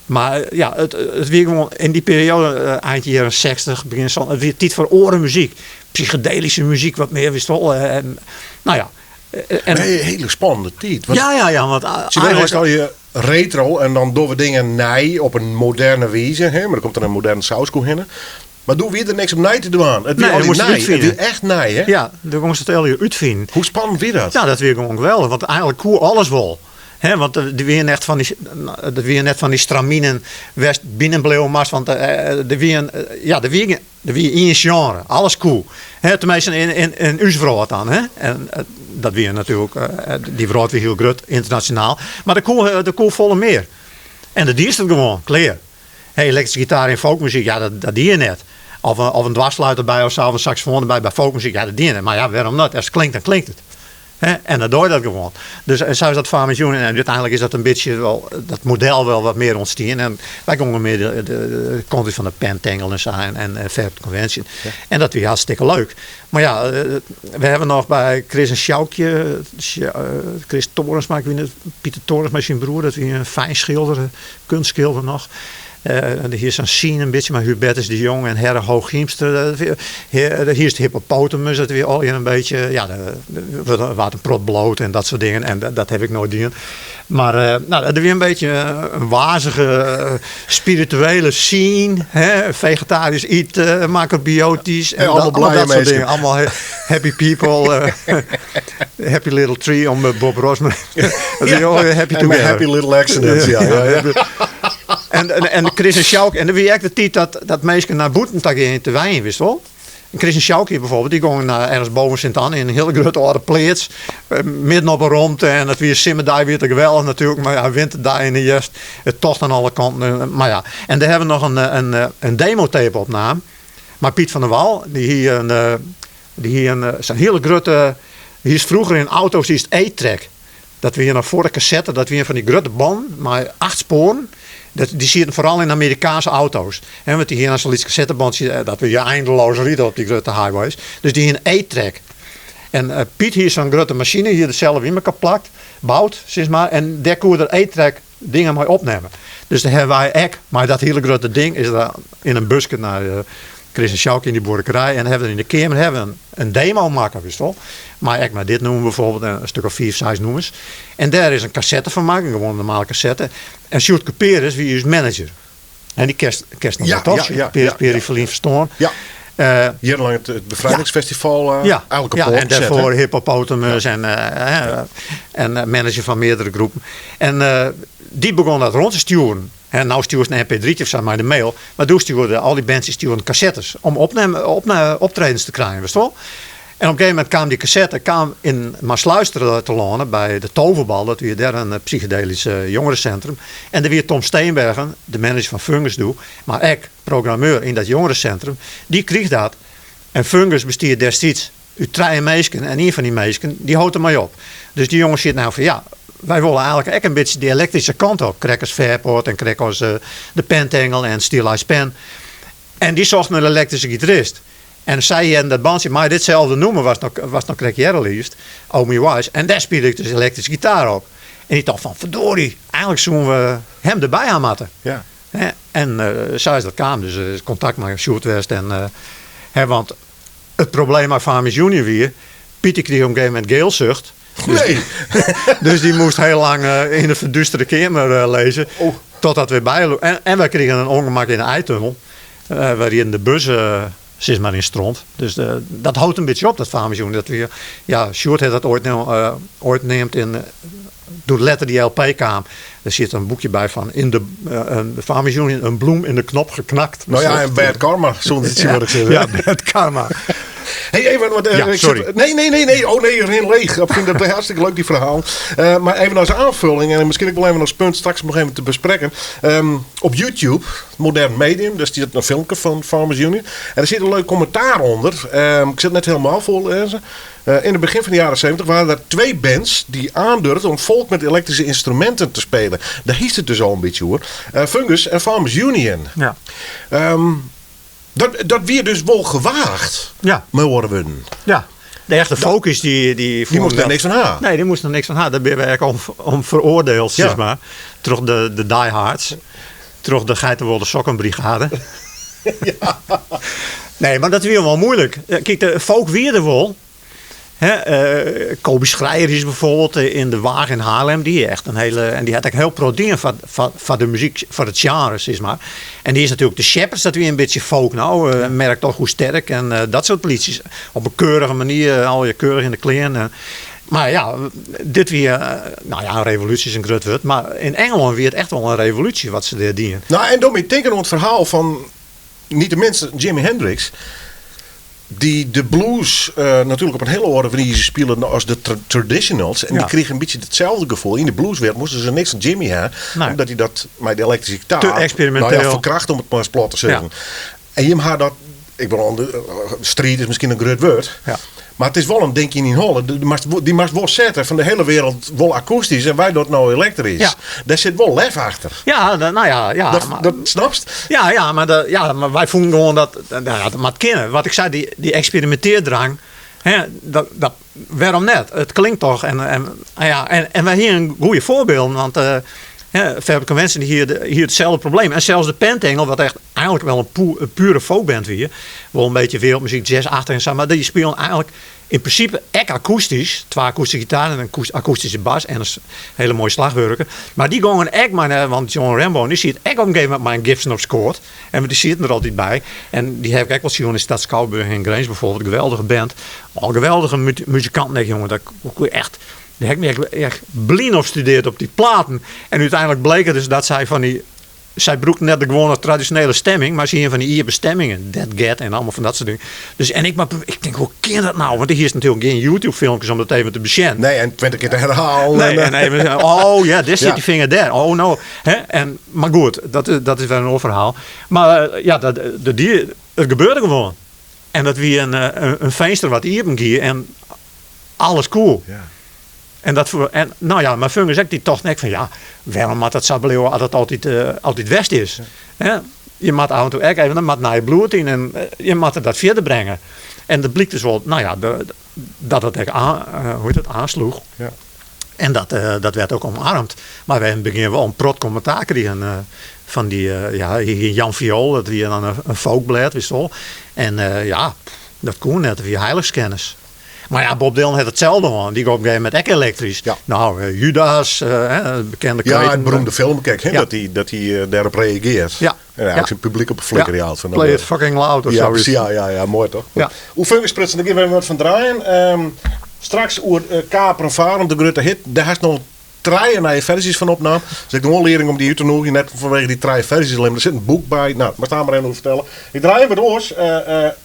Speaker 4: Maar ja, het weer gewoon in die periode, eind jaren 60, begin zo, het weer tijd voor orenmuziek. Psychedelische muziek, wat meer, wist wel. En, nou ja. En
Speaker 3: Nee, hele spannende tijd. Want
Speaker 4: Ja, ja, ja, want,
Speaker 3: ze willen
Speaker 4: eigenlijk
Speaker 3: eerst al je retro en dan doen we dingen nij op een moderne wijze. Hè? Maar er komt er een moderne sauskoe in. Maar doe weer er niks om nij te doen. Het
Speaker 4: Nee,
Speaker 3: weer al
Speaker 4: dan
Speaker 3: die
Speaker 4: moest het
Speaker 3: nij. Het
Speaker 4: uitvinden.
Speaker 3: weer echt nij, hè?
Speaker 4: Ja, dan moest het al je uitvinden.
Speaker 3: Hoe spannend weer dat?
Speaker 4: Ja, dat weer gewoon geweldig. Want eigenlijk koer alles wel. Hè, want de weer net van die, de weer net van die straminen West binnenbleeuwmast. Want de weer, ja, de weer, de weer in genre. Alles cool. Hè, tenminste in uw dan. Hè? En dat weer natuurlijk, die vrouw weer heel groot internationaal. Maar de koel volle meer. En de dier is het gewoon, clear. Hey, elektrische gitaar in folkmuziek, ja, dat die je net. Of een dwarsluiter bij of zo, of een saxofoon erbij bij folkmuziek, ja, dat die je net. Maar ja, waarom niet? Als het klinkt, dan klinkt het. Hè? En dat doe je dat gewoon. Dus zo is dat Farmers Union. En uiteindelijk is dat een beetje wel, dat model wel wat meer ontstaan. En wij konden meer de content van de Pentangle en zo en Fair Convention. En dat was hartstikke leuk. Maar ja, we hebben nog bij Chris en Sjoukje, Chris Torens, maar ik weet niet, Pieter Torens met zijn broer, dat was een fijn schilder, kunstschilder nog. Hier sa'n scene in bytsje mei Hubertus de Jong en Herre Hooghiemster. Hier is Hippopotamus, dat wie al in bytsje, ja, der waard in prot blowd en dat soart dingen. En dat haw ik noait dien. Mar no, dat wie in bytsje in wazige spirituele scene. Hè? Fegetarysk ite, macrobiotysk.
Speaker 3: En allemaal blije
Speaker 4: dat soart
Speaker 3: minsken.
Speaker 4: dingen. Allemaal happy people. Happy little tree om Bob Ross. Dat wie al happy
Speaker 3: En
Speaker 4: together.
Speaker 3: happy little accidents, ja. Ja.
Speaker 4: En Chris en Sjouk, en der wie ek de tiid dat minsken nei bûten ta gean te wenjen, wist wol. En Chris en Sjouk hier bijvoorbeeld, dy gongen nei ergens boven Sint Anne yn in hiele grutte âlde pleats, midden op 'e romte. En it wie simmerdei wie it geweldich natuerlik, mar ja, winterdei yn de hjerst, it tocht oan alle kanten. Mar ja, en dêr hawwe we noch in demotape opnaam. Mar Piet van der Wal, dy hie in, dy hie in, sa'n hiele grutte, hy is froeger yn auto's, dy is 8-track. Dat wie noch foar de kassette, dat wiene fan dy grutte bannen mei 8 spoaren. Dat, dy sieten foaral yn Amerikaanske auto's. Hè, want dy hiene sa'n lyts kassettebandje, dat wie eindeloos ride op dy grutte highways. Dus dy hiene 8-track. En Piet hie sa'n grutte masine, hie er sels yn elkoar plakt, boud, sis mar. En dêr koe er 8-track dingen mei opnimme. Dus dêr hawwe wy ek, mei dat hiele grutte ding, is er yn in buske nei Chris en Sjouk yn dy buorkerij en hawwe we yn de keamer hawwe we in demo makke, wist wol. Mei ek mei dit nûmer bijvoorbeeld, in stik of 5, 6 nûmers. En dêr is in kassette fan makke, gewoan in normale kassette. En Sjoerd Cuperus wie ús manager. En dy kenst, kenst noch wol, toch? Cuperus, Peri ferlyn ferstoarn.
Speaker 3: Ja. Jierrenlang it befrijdingsfestival eigenlijk op
Speaker 4: Ja,
Speaker 3: poat
Speaker 4: en
Speaker 3: set, hè?
Speaker 4: dêrfoar Hippopotamus en manager fan meardere groepen. En dy begûn dat rûn te stjoeren. En no stjoerst in mp3'tje of sa mei de mail. Mar doe stjoerde al dy bands die stjoerden kassettes om optredens te krijen, wist wol. En op in gegeven momint kaam dy kassette kaam yn Maassluis te lâne by de Toverbal. Dat wie dêr in psychedelysk jongerencentrum. En dêr wie Tom Steenbergen, de manager fan Fungus doe, mar ek programmeur yn dat jongerencentrum, dy kriich dat. En Fungus bestie destiids út trije minsken en ien fan dy minsken dy hold der mei op. Dus dy jonges sieten nou fan ja, wy wolle eigenlik ek in bytsje dy elektryske kant op, krekt as Fairport en krekt as de Pentangle en Steeleye Span. En dy sochten in elektryske gitarist. En sy hearden dat bandsje mei ditselde nûmer was noch, was noch krekt hearre liest, Oh Me Wise, en dêr spile ik dus elektryske gitaar op. En dy tocht fan verdorie, eigenlik soene we him derby ha moatte. Hè, en sa is dat kaam, dus is kontakt mei Sjoerd west en, hè, want it probleem mei Farmers Union wie, Pieter krige op in gegeven momint geelzucht.
Speaker 3: Nee.
Speaker 4: Dus dy moast hiel lang yn de ferdústere keamer lizze.
Speaker 3: Oh.
Speaker 4: Totdat we by en wy krigen in ûngemak yn de IJ-tunnel. Wy rieden de bus sis mar yn stront. Dus dat hold in bytsje op, dat Farmers Union. Dat wie, ja, Sjoerd hat dat oait, oait neamd yn, doe't letter dy LP kaam. Der sit in boekje by fan in de, de Farmers Union, in bloem in de knop geknakt.
Speaker 3: Nou ja, en bad karma, soe it tsjintwurdich sizze.
Speaker 4: Ja, bad karma.
Speaker 3: Hey, even, want,
Speaker 4: Ja,
Speaker 3: ik
Speaker 4: sorry.
Speaker 3: zit, nee, nee, nee, nee. Oh nee, rin leeg. Ik vind dat hartstikke leuk, die verhaal. Maar even als aanvulling, en misschien ook wel even als punt straks nog even te bespreken. Op YouTube, Modern Medium, daar zit een filmpje van Farmers Union. En er zit een leuk commentaar onder. Ik zit het net helemaal voorlezen. In het begin van de jaren 70 waren er 2 bands die aandurfden om folk met elektrische instrumenten te spelen. Daar is het dus al een beetje hoor. Fungus en Farmers Union. Dat weer dus wel gewaagd. Maar worden we.
Speaker 4: Ja. De echte focus die
Speaker 3: Die
Speaker 4: vonden
Speaker 3: moest er
Speaker 4: dat
Speaker 3: niks van haar.
Speaker 4: Nee, die moest er niks van haar. Daar ben je eigenlijk om veroordeeld, zeg maar. Door de diehards. Door de Geitenwolle Sokkenbrigade. Nee, maar dat weer wel moeilijk. Kijk, de folk weer er wel. Hè Cobi Schreijer is bijvoorbeeld in de Waag in Haarlem. Die echt een hele, en die had ook heel pro dingen van de muziek, van het genre, zeg maar. En die is natuurlijk de Shepherds, dat weer een beetje folk nou. Merkt toch hoe sterk en dat soort liedjes. Op een keurige manier, al je keurig in de kleren. Maar ja, dit weer, nou ja, een revolutie is een groot woord. Maar in Engeland weer het echt wel een revolutie wat ze daar dienen.
Speaker 3: Nou, en door me denken aan het verhaal van niet de minste Jimi Hendrix. Die de blues natuurlijk op een hele andere manier spelen als de traditionals. En die kregen een beetje hetzelfde gevoel. In de blueswereld moesten ze niks van Jimi hebben. Omdat hij dat met de elektrische gitaar
Speaker 4: Te experimenteel.
Speaker 3: Verkracht om het maar eens plat te zeggen. En Jim had dat, ik bedoel, de street is misschien een groot woord. Maar het is wel een ding in Holland. Die mag wel zetten van de hele wereld wel akoestisch en wij dat nou elektrisch. Daar zit wel lef achter.
Speaker 4: Ja, nou ja, ja,
Speaker 3: Dat
Speaker 4: maar
Speaker 3: snapst?
Speaker 4: Ja, ja, maar de, ja, maar wij voelen gewoon dat, nou ja, dat moet kennen. Wat ik zei, die experimenteerdrang, hè, dat, dat, waarom net? Het klinkt toch. En wij hier een goede voorbeeld, want Hè, Velvet Convention hie, hie itselde probleem. En sels de Pentangle, wat echt eigenlik wol in pure folkband wie, wol in bytsje wereldmuzyk, jazz-achtich en sa, mar dy spilen eigenlik yn prinsipe ek akoestysk, twa akoestyske gitaren en in akoestyske bas en in hiele moaie slachwurken. Mar dy gongen ek mei, want John Renbourn dy siet ek op in gegeven momint mei in Gibson op skoat. En dy sieten der altyd by. En dy ha ik ek wol sjoen yn Stadsschouwburg yn Grins bijvoorbeeld. Geweldige band. Al geweldige muzikanten ek, jonge. Dat koe echt, dêr ha ik my echt blyn op studearre op dy platen. En úteinlik bleek it dus dat sy fan dy Sy brûkten net de gewoane tradisjonele stemming, mar se hiene fan dy iepen stemmingen, deadgat en allemaal fan dat soart dingen. Dus en ik, mar, ik tink, hoe kin dat nou? Want hiest natuerlik gjin YouTube-filmkes om dat even te besjen.
Speaker 3: Nee, en 20 kear te herhalen.
Speaker 4: Nee, en even, oh ja, dêr sit dy finger dêr. Oh no. Hè? En, mar goed, dat is wer in oar ferhaal. Mar ja, dat, de, die, it gebeurde gewoan. En dat wie in finster wat iepen gie en alles koe. En dat voor, en, nou ja, mar Fungus ek, dy tochten ek fan ja, wêrom moat dat sa bliuwe as dat altyd, altyd west is? Hè? Je moatte ôf en toe ek even, der moat nij bloed yn en je moatte dat fierder bringe. En dat blykt dus wol, nou ja, de, dat it ek aan, hoe hjit it, oansloech. En dat werd ook omarmd. Mar wy yn it begjin wol in prot kommentaar krigen fan dy, ja, Jan Viool, dat wie dan in folkblêd, witst wol. En ja, dat koe net, dat wie heilichskennis. Mar ja, Bob Dylan hat itselde hân. Dy gie op in gegeven momint ek elektrysk. Nou, Judas, hè, bekende
Speaker 3: Ja,
Speaker 4: kreten.
Speaker 3: it beroemde filmke ek, hè, dat hy dêrop reagearret. En eigenlik syn publyk op 'e flikker jout. Fan,
Speaker 4: Play it fucking loud of
Speaker 3: Ja,
Speaker 4: soiets.
Speaker 3: precies. Ja, ja, ja, moai toch? Oer Fungus sprutsen, dêr gean we even wat fan draaien. Straks oer Kaper en Varen, de grutte hit. Dêr hast noch trije nije ferzjes fan opnaam. Dus ek de oanlieding om dy út te nûgjen, net fanwege dy trije ferzjes allinne, mar der sit in boek by. Nou, moatst dêr mar even oer fertelle. Ik draai even wat oars.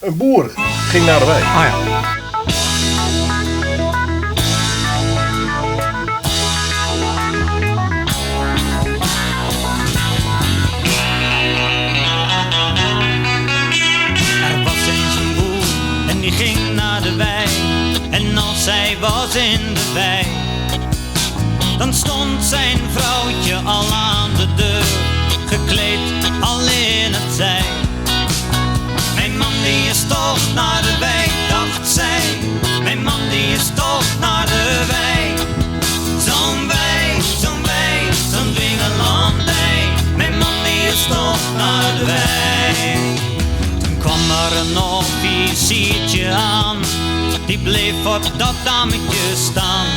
Speaker 3: In boer ging naar de wei.
Speaker 4: Ah ja.
Speaker 5: Er was eens een boer en die ging naar de wei. En als hij was in de wei, dan stond zijn vrouwtje al aan de deur, gekleed al in het zij. Mijn man die is toch naar de wei, dacht zij. Mijn man die is toch naar de wei. Zo'n wei, zo'n wei, zo'n dwingelandij. Mijn man die is toch naar de wei. Toen kwam er een officiertje aan, die bleef op dat dametje staan.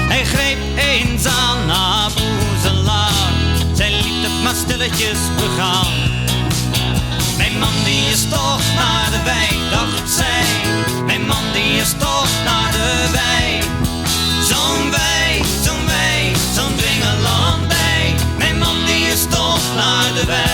Speaker 5: Hij greep eens aan haar boezelaar, zij liet het maar stilletjes begaan. Mijn man die is toch naar de wei, dacht zij. Mijn man die is toch naar de wei. Zo'n wei, zo'n wei, zo'n dwingelandij. Mijn man die is toch naar de wei.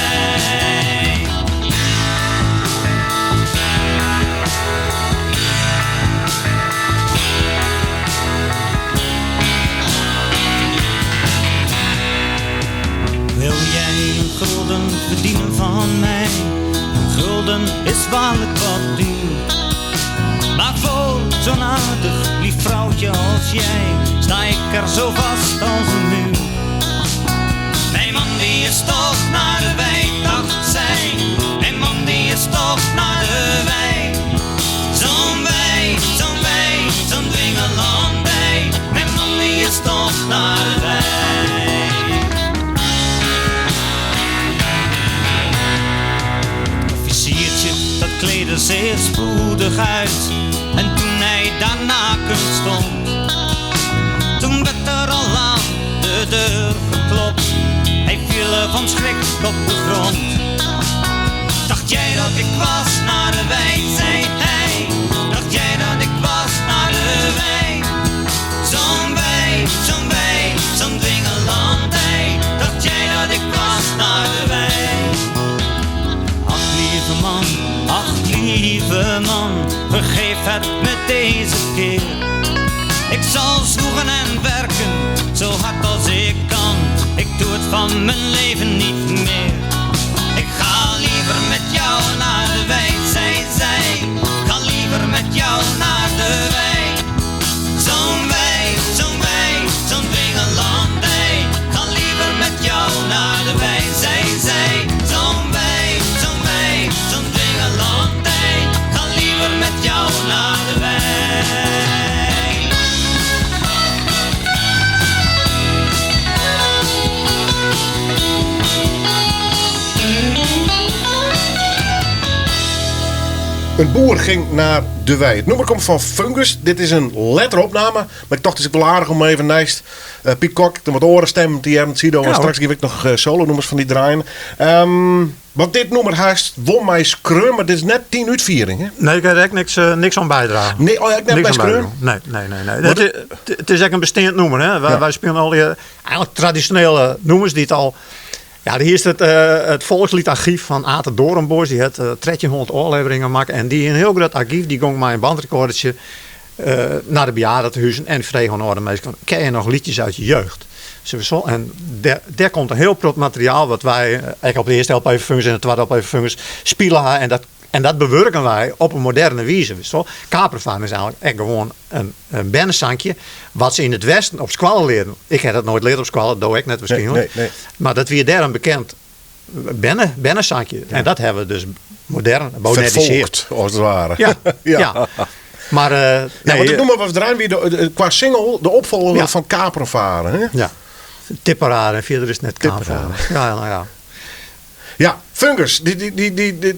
Speaker 5: Wil jij een gulden verdienen van mij? Een gulden is waarlijk wat duur. Maar voor zo'n aardig lief vrouwtje als jij, sta ik er zo vast als een muur. Mijn man die is toch naar de wei, dacht zij. Mijn man die is toch naar de wei. Zo'n wei, zo'n wei, zo'n dwingelandij. Mijn man die is toch naar de wei. Het officiertje dat kleedde zich spoedig uit. En toen hij daar naakt stond, toen werd er al aan de deur geklopt. Hij viel er van schrik op de grond. Dacht jij dat ik was naar de wei, zei hij. Dacht jij dat ik was naar de wei? Zo'n wei, zo'n wei, zo'n dwingelandij. Dacht jij dat ik was naar de wei? Ach lieve man, ach lieve man, vergeef het me deze keer. Ik zal zwoegen en werken, zo hard als ik kan. Ik doe het van mijn leven niet meer. Ik ga liever met jou naar de wei, zei zij. Ik ga liever met jou naar de wei. Zo'n wei, zo'n wei, zo'n dwingelandij. Ik ga liever met jou naar de wei, zei zij. Zo'n wei, zo'n wei, zo'n dwingelandij. Ik ga liever met jou naar de wei.
Speaker 3: Een boer ging naar de wei. It nûmer komt fan Fungus. Dit is in lettere opname, mar ik tocht it is ek wol aardich om even neist eh, Piet Kok de wat oare stemmen te hearren. Sido, en straks gean ik noch eh, solo-nûmers fan dy draaien. Um, want dit nûmer hast wol mei skreaun, mar dit is net dyn útfiering, hè?
Speaker 4: Nee, ik ha der ek niks, eh, niks oan bydragen.
Speaker 3: Nee, oh ja, ek net
Speaker 4: Niks
Speaker 3: by
Speaker 4: oan
Speaker 3: skreaun?
Speaker 4: bydragen. Nee, nee, nee. nee. Het, it is ek in besteand nûmer. Hè? Wy,
Speaker 3: Ja.
Speaker 4: wy spylje al die eigenlijk tradisjonele nûmers dy't al Ja, hier is het, eh, het volksliedarchief fan Ate Doornbos. Dy hat 1300 ôfleveringen makke. En dy in hiel grut argyf. Dy gong mei in bandrecordertsje eh, nei de bejaardentehuzen en frege oan âlde minsken, ken je nog liedjes uit je jeugd? Sowieso. En dêr komt in hiel protte materiaal wat wy ek op de earste LP Fungus en de twadde LP Fungus spile ha. En dat, en dat bewurken wy op in moderne wize. Witst wol? Kaperfarm is eigentlik ek gewoan in, in bernesankje wat se yn it Westen op skoalle learden. Ik ha dat noait leard op skoalle, do ek net waarskynlik.
Speaker 3: Nee, nee, nee.
Speaker 4: Mar dat wie dêr in bekend berne, bernesankje. En dat ha we dus modern, modernisearre.
Speaker 3: Vervolkt, as it ware.
Speaker 4: Ja, ja. Mar, eh,
Speaker 3: Ja,
Speaker 4: nee,
Speaker 3: want it nûmer wat we draaien wie de, kwa single de opfolger
Speaker 4: Ja.
Speaker 3: fan Kaperenvaren. Hè?
Speaker 4: Ja. Tipparade en fierder is it net
Speaker 3: Tipparade.
Speaker 4: Kapervaren. Ja, nou ja.
Speaker 3: Ja, Fungus. Die, die, die, die, die,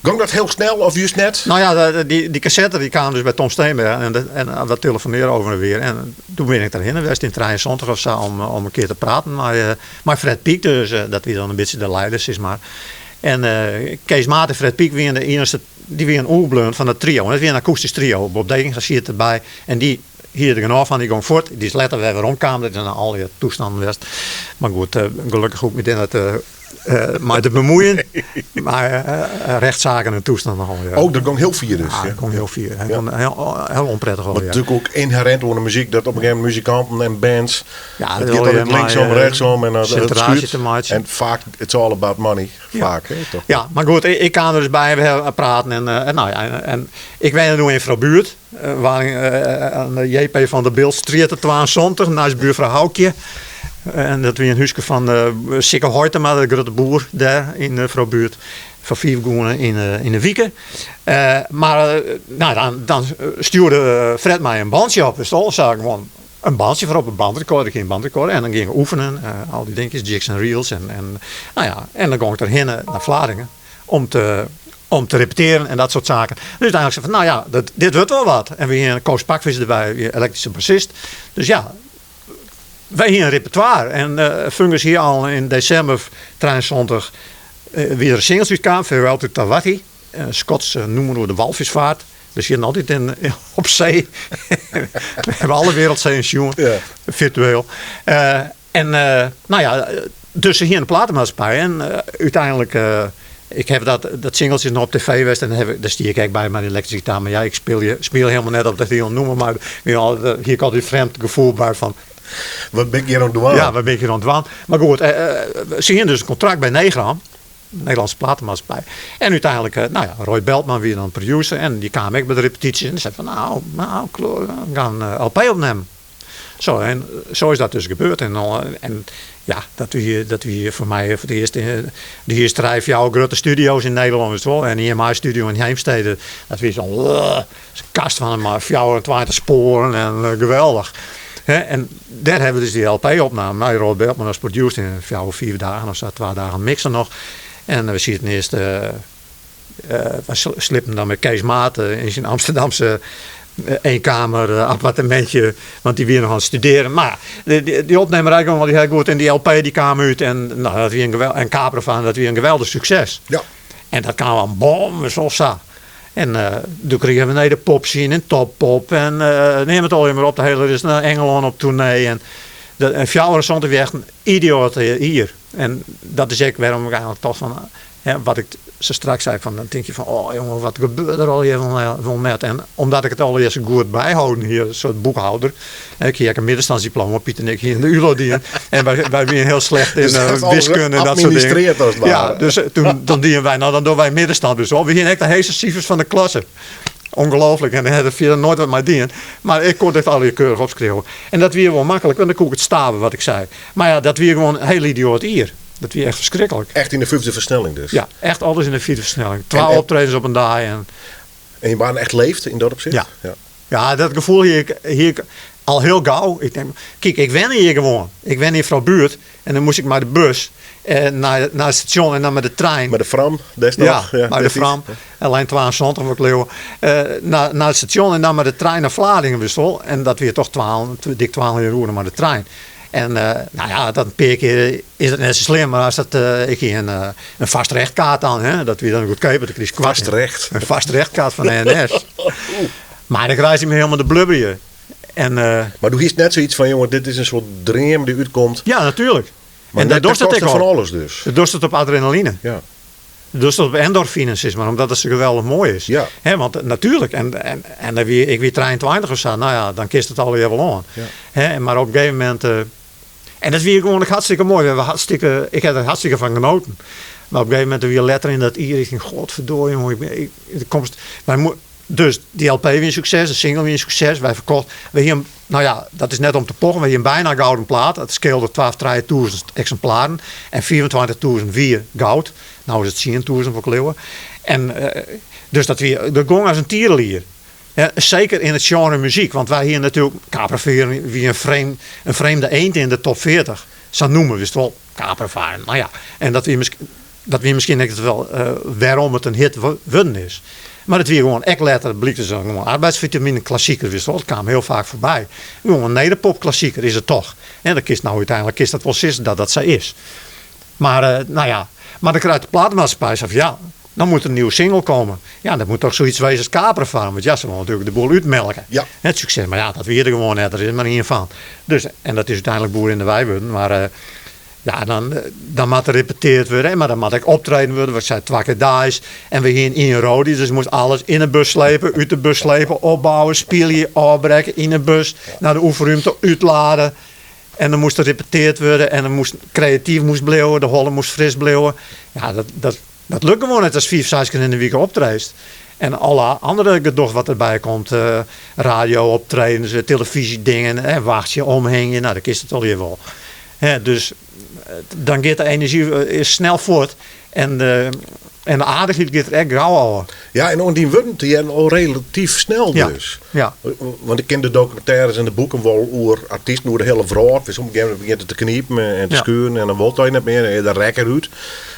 Speaker 3: gong dat hiel snel of just net?
Speaker 4: Nou ja, die, die cassette die kwam dus by Tom Steenberg en, en we telefonearren over en weer. En toen bin ik derhinne west yn 73 of sa om, om in kear te praten mei, eh, mei Fred Piek. Dus eh, dat wie dan in bytsje de lieder, sis mar. En eh, Kees Maat en Fred Piek wiene de iennichste, dy wiene oerbleaun fan dat trio. En dat wie in akoestysk trio. Bob Dekinga siet derby en dy hie der genôch fan, dy gong fuort. Dy is letter wer weromkaam, dat is nei al dy toestannen west. Mar goed, eh, gelokkich hoech ik my dêr net eh, mei te bemuoien. Mar eh, rechtszaken en toestannen al. Ja.
Speaker 3: Oh, dat gong hiel fier dus.
Speaker 4: Ja,
Speaker 3: ja.
Speaker 4: dat gong hiel fier. Hiel, hiel, hiel ûnprettich al.
Speaker 3: Wat
Speaker 4: Ja.
Speaker 3: natuerlik ek ynherint oan de muzyk, dat op in gegeven momint muzikanten en bands.
Speaker 4: Ja,
Speaker 3: it
Speaker 4: dat
Speaker 3: giet
Speaker 4: wil je
Speaker 3: altyd linksom,
Speaker 4: mei, eh,
Speaker 3: rechtsom en dat het
Speaker 4: sinteraasje
Speaker 3: schuurt.
Speaker 4: te meitsjen.
Speaker 3: En faak, it's all about money.
Speaker 4: Ja.
Speaker 3: Faak, hè, toch?
Speaker 4: Ja, mar goed, ik kaam der dus by en we hawwe praten. En, eh, en, nou ja, en, en ik wenne doe yn Froubuert, eh, waar, eh, oan de JP van der Biltstrjitte 72, neist buorfrou Houkje. En dat wie in húske fan uh, Sikke Hoytema, de grutte boer dêr yn uh, Froubuert. Foar fiif gûne yn, yn de wike. Eh, mar eh, nou, dan, dan stjoerde Fred my in bandsje op. Dus al sa gewoan in bandsje foar op in bandrecorder. Ik hie in bandrecorder. En dan gyng ik oefenen. eh, al dy dinkjes, jigs en reels. En, en, nou ja, en dan gong ik derhinne nei Vlaardingen om te, om te repetearjen en dat soart saken. Dus úteinlik sei fan, nou ja, dat, dit wurdt wol wat. En we hiene Koos Pakvis derby, wie elektryske bassist. Dus ja, wy hiene in repertoire. En eh Fungus hie al yn desimber 73 eh, wie der in singeltsje útkaam, Farewell to Tawatty. In Skotsk nûmer oer de walvisvaart. We sieten altyd yn, op see. We hawwe alle wereldseeën sjoen,
Speaker 3: Ja.
Speaker 4: firtueel. Eh, en eh, nou ja, dus se hiene in platemaatskippij. En eh, úteinlik, eh, ik ha dat, dat singeltsje noch op tv west. En dan ha ik, dêr stie ik ek by mei de elektryske gitaar. Mar ja, ik spylje, spylje hielendal net op dat hiele nûmer. Mar wie altyd, hie ik altyd frjemd gefoel by fan...
Speaker 3: Wat bin ik hjir oan it dwaan?
Speaker 4: Ja, wat bin ik hjir oan it dwaan? Mar goed, eh, eh, se hiene dus in kontrakt by Negram. Nederlandse platemaatskippij. En úteinlik, eh, nou ja, Roy Beltman wie dan producer. En dy kaam ek by de repetysje. En dy sei fan, nou, nou, kloar, we gean in LP opnimme. Zo, en zo is dat dus gebeurd. En, en ja, dat wie foar my foar it earst de earste trije, fjouwer grutte studio's yn Nederlân, witst wol. En EMI Studio yn Heemstede, dat wie sa'n kast fan mar 24 spoaren en eh, geweldich. Hè, en dêr hawwe we dus dy LP opnaam. Mei Roy Beltman as producer yn fjouwer, fiif dagen of sa, twa dagen mixen noch. En we sieten earst, eh, eh, we sliepten dan mei Kees Maat eh, yn syn Amsterdamse eenkamer appartemintsje, want dy wie noch oan it studearjen. Mar dy, dy, dy opnimmerij gong wol hiel goed en dy LP dy kaam út en nou, dat wie in gewel en Kapervaren, dat wie in geweldich sukses.
Speaker 3: Ja.
Speaker 4: En dat kaam al bom, zo sa. En eh doe krigen we nei de Popscene en Toppop en eh neam it allegear mar op. De hiele ris nei Engelân op toernee. En, de, en 74 wie echt in idioat jier. En dat is ek wêrom ik eigentlik tocht fan, hè, wat ik sa straks sei, fan, dan tink je fan, oh jonge, wat gebeurt der allegear wol, wol net. En omdat ik it allegear sa goed byholden hie, in soart boekhâlder. En ik hie ek in middenstandsdiploma, Piet en ik hiene de ULO dien. En wy, wy wiene hiel slecht yn
Speaker 3: Dus dat
Speaker 4: eh,
Speaker 3: is alles
Speaker 4: wiskunde en dat soart dingen.
Speaker 3: administreerd as it
Speaker 4: Ja,
Speaker 3: ware.
Speaker 4: dus eh, toen dan dienen wy, nou dan dogge wy middenstand dus wol. We hiene ek de heechste sifers fan de klasse. Ongelooflijk. En dêr ha er fierder noait wat mei dien. Mar ik koe dit allegear keurich opskriuwe. En dat wie wol maklik, want dan koe ik it stave wat ik sei. Mar ja, dat wie gewoan in hiel idioat jier. Dat wie echt ferskriklik.
Speaker 3: Echt yn de fyfde fersnelling dus.
Speaker 4: Ja, echt alles yn de fyfde fersnelling. Twa
Speaker 3: En- en-
Speaker 4: optredens op in dei. En,
Speaker 3: En je waren echt leefd in dat opzicht?
Speaker 4: Ja.
Speaker 3: ja.
Speaker 4: ja, dat gefoel hie ik, hie ik. Al hiel gau. Ik tink, kyk, ik wenne hjir gewoan. Ik wenne hjir foar buert en dan moast ik mei de bus nei nei it stasjon en dan mei de trein.
Speaker 3: Mei de Fram, dêrst
Speaker 4: noch? Ja, mei de Fram. En lijn 72 wat ik leau. Nei nei it stasjon en dan mei de trein nei Vlaardingen, witst wol. En dat wie toch 12, dik 12 oere mei de trein. En nou ja, dat in pear kear is dat net sa slim, mar as dat, ik hie in in vastrechtkaart dan, hè, dat wie dan goedkeaper, dan krigest koarting.
Speaker 3: Vastrecht?
Speaker 4: In vastrechtkaart fan de NS. Mar ik reizge my hielendal de blubberje. En,
Speaker 3: Mar do hiest net soiets fan, jonge, dit is in soart dream dy't útkomt.
Speaker 4: Ja, natuerlik.
Speaker 3: Mar
Speaker 4: En
Speaker 3: net
Speaker 4: dat
Speaker 3: ten
Speaker 4: dochst it ek
Speaker 3: koste fan
Speaker 4: al.
Speaker 3: alles dus.
Speaker 4: Dat dochst it op adrenaline.
Speaker 3: Ja.
Speaker 4: Dochst it op endorfine, sis mar, omdat it sa geweldich moai is.
Speaker 3: Ja.
Speaker 4: Hè, want natuerlik, en, en, en dan wie, ik wie 23 of sa, nou ja, dan kinst it allegear wol oan.
Speaker 3: Ja.
Speaker 4: Hè, mar op in gegeven momint, en dat wie gewoan ek hartstikke moai. We hawwe hartstikke, ik ha der hartstikke fan genoten. Mar op in gegeven momint, wie letter yn dat jier, ik tink, godverdorie, jonge, ik bin, ik, der komst, wy moe-, Dus dy LP wie in sukses, de single wie in sukses. Wy ferkocht, we hienen, no ja, dat is net om te pochen, we hienen byna in gouden plaat. Dat skeelde twa of trijetûzen eksimplaren en 25.000 wie goud. No is it 10.000 wol ik leauwe. En dus dat wie, dat gong as in tierelier. Seker yn it sjenre muzyk, want wy hienen natuerlik, Kaperveer wie in vreemd, in vreemde eend yn de top 40. Sa noeme wist wol, Kaperveer, no ja. En dat wie miskien, Dat wie miskien ek wol wêrom it in hit wurden is. Mar it wie gewoan ek letter blykt it gewoan arbeidsvitamine klassiker wist wol. It kaam hiel faak foarby. Gewoan in nederpopklassiker is it toch. En dan kinst no úteinlik kinst dat wol sizze dat dat sa is. Mar no ja, mar dan krijt de platenmaatskippij sa fan ja, dan moet er in nieuwe single komen. Ja, dat moet toch zoiets wezen as Kaperfarm, want ja, se wolle natuerlik de boel útmelke.
Speaker 3: Ja.
Speaker 4: Het sukses, mar ja, dat wie der gewoan net. Der is mar ien fan. Dus, en dat is úteinlik Boer in de Wei wurden, mar Ja, dan, dan moat der repeteard wurde, mar dan moat ek optreden wurde, wat ik sei, twa kear deis. En we hienen ien roadie, dus moast alles yn 'e bus slepe, út de bus slepe, opbouwe, spylje, ôfbrekke, yn 'e bus, nei de oefenrúmte, útlade. En dan moast der repeteard wurde en dan moast kreatyf moast bliuwe, de holle moast fris bliuwe. Ja, dat, dat, dat lukt gewoan net ast fiif, seis kear yn de wike optreedst. En alle andere gedoch wat derby komt, radio optredens, telefyzjedingen, wachtsje, omhingje, no, dan kinst it allegear wol. Hè, dus dan giet de enerzjy is snel fuort en de, en de aardichheid giet der ek gau ôf.
Speaker 3: Ja, en oan dyn wurden te hearren al relatyf snel dus.
Speaker 4: Ja.
Speaker 3: Want ik ken de dokumintêres en de boeken wol oer artysten oer de hiele wrâld. Op in gegeven momint begjint it te knipen en te skuren en dan wol it net mear en is de rek derút.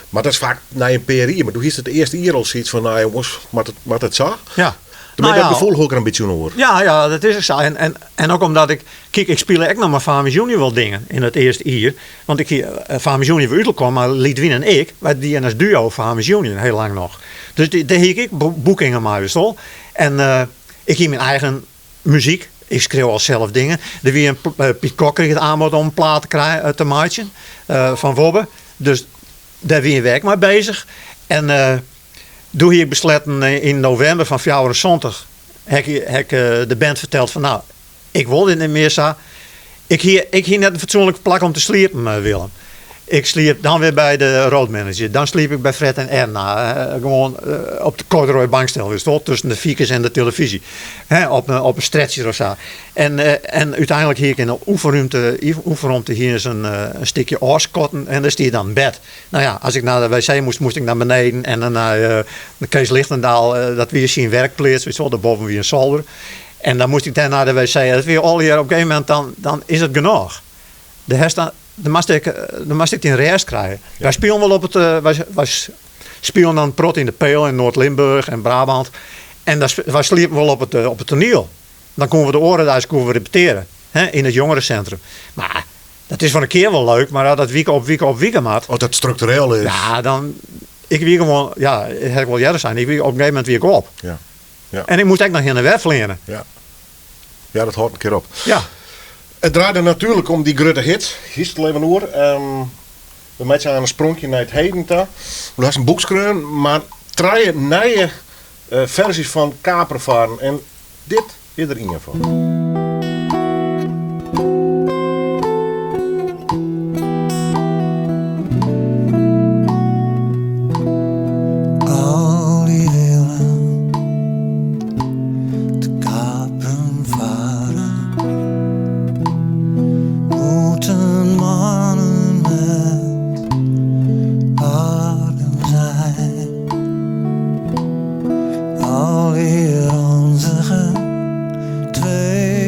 Speaker 3: Mar dat is faak nei in pear jier. Mar doe hiest it earste jier al sayts fan, nou jonges, moat it sa?
Speaker 4: Ja.
Speaker 3: Nou ja, dat gefoel hoor ik er in bytsje oer.
Speaker 4: Ja, ja, dat is ek sa. En, en, en ook omdat ik, kyk, ik spile ek noch mei Famis Junior wol dingen yn it earste jier. Want ik hie uh, Famis Junior wie útelkoar, mar Lidwien en ik, wy dienen as duo Famis Junior hiel lang noch. Dus dêr hie ik ek boekingen mei, wist wol. En uh, ik hie myn eigen muzyk. Ik skreau al sels dingen. Der wie in, uh, Piet Kok krige it aanbod om in plaat te, krij, te meitsjen fan Wobbe. Dus dêr wiene we ek mei bezich. En Doe hie ik besletten yn novimber fan 74 ha ik, ha ik de band ferteld fan nou, ik wol dit net mear sa. Ik hie, ik hie net in fatsoenlik plak om te sliepen, Willem. Ik sliep dan wer by de roadmanager, dan sliep ik by Fred en Erna. Gewoan op de corduroy bankstel, wist wol, tusken de fikers en de televyzje. Hè, op in stretcher of sa. En, en úteinlik hie ik yn de oefenrúmte, oefenromte hie se in, in stikje ôfskotten en dêr stie dan in bed. No ja, as ik nei de wc moast, moast ik nei beneden en dan nei Kees Lichtendaal, dat wie syn werkpleats, wist wol, dêrboven wie in solder. En dan moast ik dêr nei de wc. En dat wie allegear, op in gegeven momint dan, dan is it genôch. De hast dan, dan moatst ek, dan moatst ek dyn rêst krije. Wy spilen wol op it, wy, wy spilen dan in protte yn de Peel in Noard-Limburch en Brabant. En dan, wy sliepen wol op it, op it toaniel. Dan koene we de oare deis koene we repeteare, hè, yn it jongerencentrum. Mar dat is foar in kear wol leuk, mar as dat wike op wike op wike moat.
Speaker 3: As dat struktureel is.
Speaker 4: Ja, dan. Ik wie gewoan, ja, dat ha ik wol earder sein, ik wie, op in gegeven momint wie ik op.
Speaker 3: Ja. Ja.
Speaker 4: En ik moast ek noch hinne en wer fleane.
Speaker 3: Ja. Ja, dat hâldt in kear op.
Speaker 4: Ja.
Speaker 3: It draaide natuerlik om dy grutte hit, Hiest it leven oer. We meitsje aan in spronkje nei it heden ta. Do hast in boek skreaun, mar trije nije ferzjes fan Kapervaren. En dit is der ien fan.
Speaker 2: Al dy willen te kapen varen, moeten mannen met paarden zijn. Al die ranzige twee.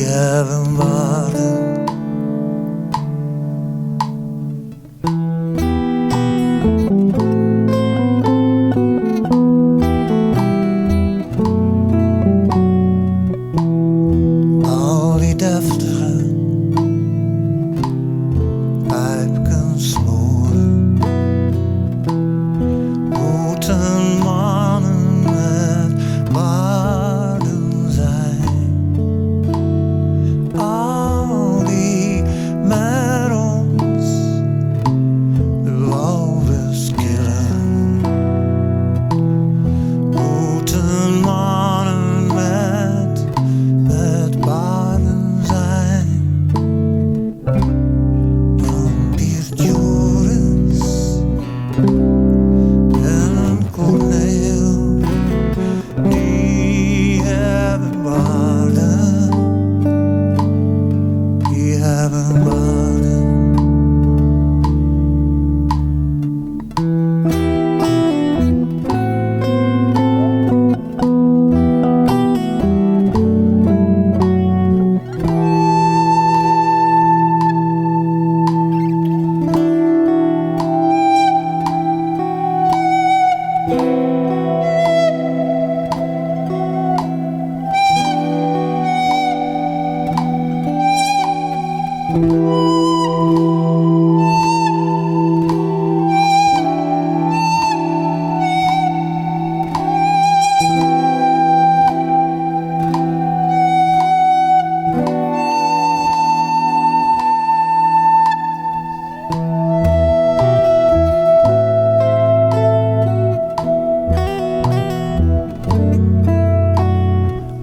Speaker 2: hebben baarden. Al die deftige pijpkensloren moeten mannen met baarden zijn. Al die merels, de walvis killen, moeten mannen met baarden zijn. Jan Pier Joris en Corneel, die hebben baarden, die hebben baarden.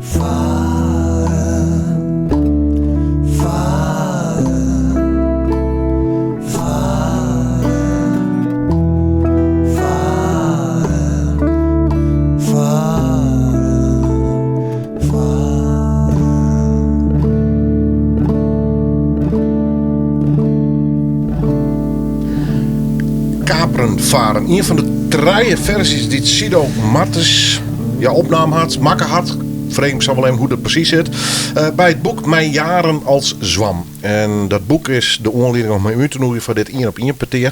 Speaker 2: Varen, varen, varen, varen, varen, varen.
Speaker 3: Kaperen varen. Een van de drie versies die Sido Martens ja, opname had, makken had. Vreemd ik zal wel even hoe dat precies zit. Bij het boek Mijn Jaren als Zwam. En dat boek is de aanleiding om mij u te noemen voor dit 1 op 1 peteer.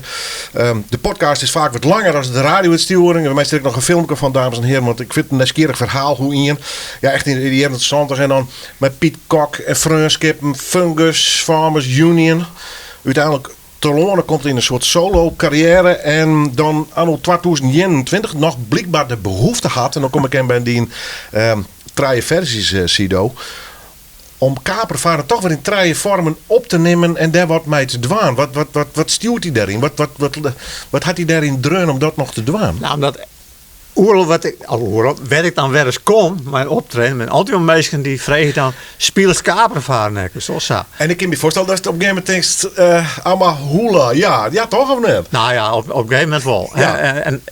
Speaker 3: De podcast is vaak wat langer dan de radio het sturen. Bij mij zit ik nog een filmpje van, dames en heren. Want ik vind het een nieuwsgierig verhaal hoe Ian. Ja, echt in de jaren 70 en dan met Piet Kok en Freunskip, Fungus, Farmers Union. Uiteindelijk Terlone komt in een soort solo carrière en dan anno 2021 nog blijkbaar de behoefte had, en dan kom ik in bij die trije versies, Sido, om kapervaren toch weer in trije vormen op te nemen en daar wat mee te dwaan. Wat stuurt hij daarin? Wat had hij daarin dreun om dat nog te dwaan?
Speaker 4: Nou, omdat oorlog wat ik, al oorlog, werd ik dan weer eens kom, mijn optreden, met altijd wel mensen die vregen dan, speel eens kapervaren, hè, zoals zo.
Speaker 3: En ik kan me voorstellen dat het op een gegeven moment denkt allemaal hula, ja, ja toch of niet?
Speaker 4: Nou ja, op een gegeven moment wel.
Speaker 3: Ja.
Speaker 4: En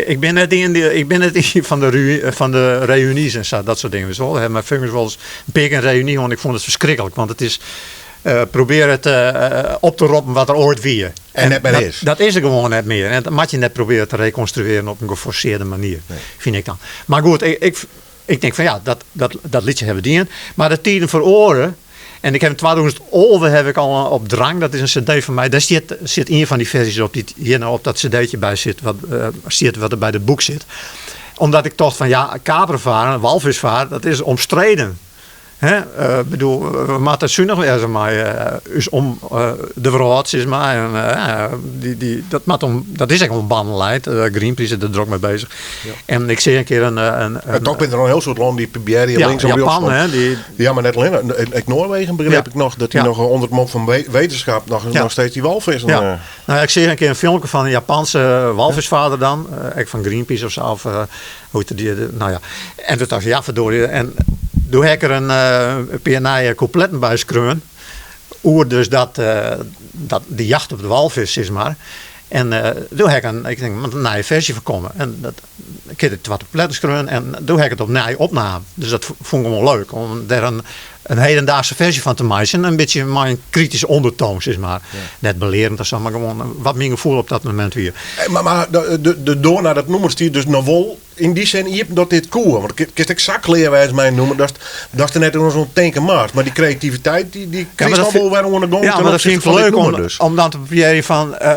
Speaker 4: ik ben net in die, ik ben net in van de ru-, van de reunies en zo, dat soort dingen. Dus wel, hè, mijn fungers wel eens een pik en reunie, want ik vond het verschrikkelijk, want het is probeer het op te roppen wat er ooit wie.
Speaker 3: En
Speaker 4: En
Speaker 3: net meer is.
Speaker 4: dat is er gewoon net meer. En dat moet je net proberen te reconstrueren op een geforceerde manier, vind ik dan. Maar goed, ik denk van ja, dat liedje hebben we dien. Maar de tijden veroren. En ik heb in 2011 heb ik al op Drang, dat is een cd van mij. Daar zit een van die versies op die hier nou op dat cd'tje bij zit, wat er bij het boek zit. Omdat ik dacht van ja, kapervaren, walvisvaren, dat is omstreden. Hè? Bedoel, we moeten zuinig wezen, maar is om de verhaal, zeg maar. En die, die, dat, moet om, dat is echt een bannenleid. Greenpeace is er druk mee bezig. En ik zie een keer een,
Speaker 3: En toch ben er nog een heel soort landen die proberen hier
Speaker 4: Ja,
Speaker 3: links en
Speaker 4: Japan,
Speaker 3: rechts
Speaker 4: hè, die
Speaker 3: Ja, maar net alleen. In Noorwegen begreep ik nog dat die nog onder het mom van wetenschap nog steeds die walvissen,
Speaker 4: Ik zie een keer een filmpje van een Japanse walvisvader dan. Ik van Greenpeace of zo. Of hoe heet die, de, nou ja. En toen dacht ik, ja, verdorie. En toen heb ik er een paar nieuwe coupletten bij schreeuwen. Oer dus dat die jacht op de walvis, zeg maar. En toen heb ik een, ik denk, een nieuwe versie voorkomen. En dat, ik heb het wat coupletten schreeuwen en toen heb ik het opnieuw opname. Dus dat vond ik wel leuk. Om daar in hedendaagse ferzje fan te meitsjen. In bytsje mei in krityske ûndertoan, sis mar. Net belearend of sa, mar gewoan wat myn gefoel op dat momint wie.
Speaker 3: Mar, mar de, de doar nei dat nûmer stiet dus noch wol yn dy sin iepen dat dit koe. Want kinst ek sa klear wêze mei in nûmer datst, datst der net oan oan tinke moatst. Mar dy kreativiteit, dy, dy krijst al wol wer oan de gong.
Speaker 4: Ja, mar dat fyn ik leuk om, dus. om dan te probearjen fan uh,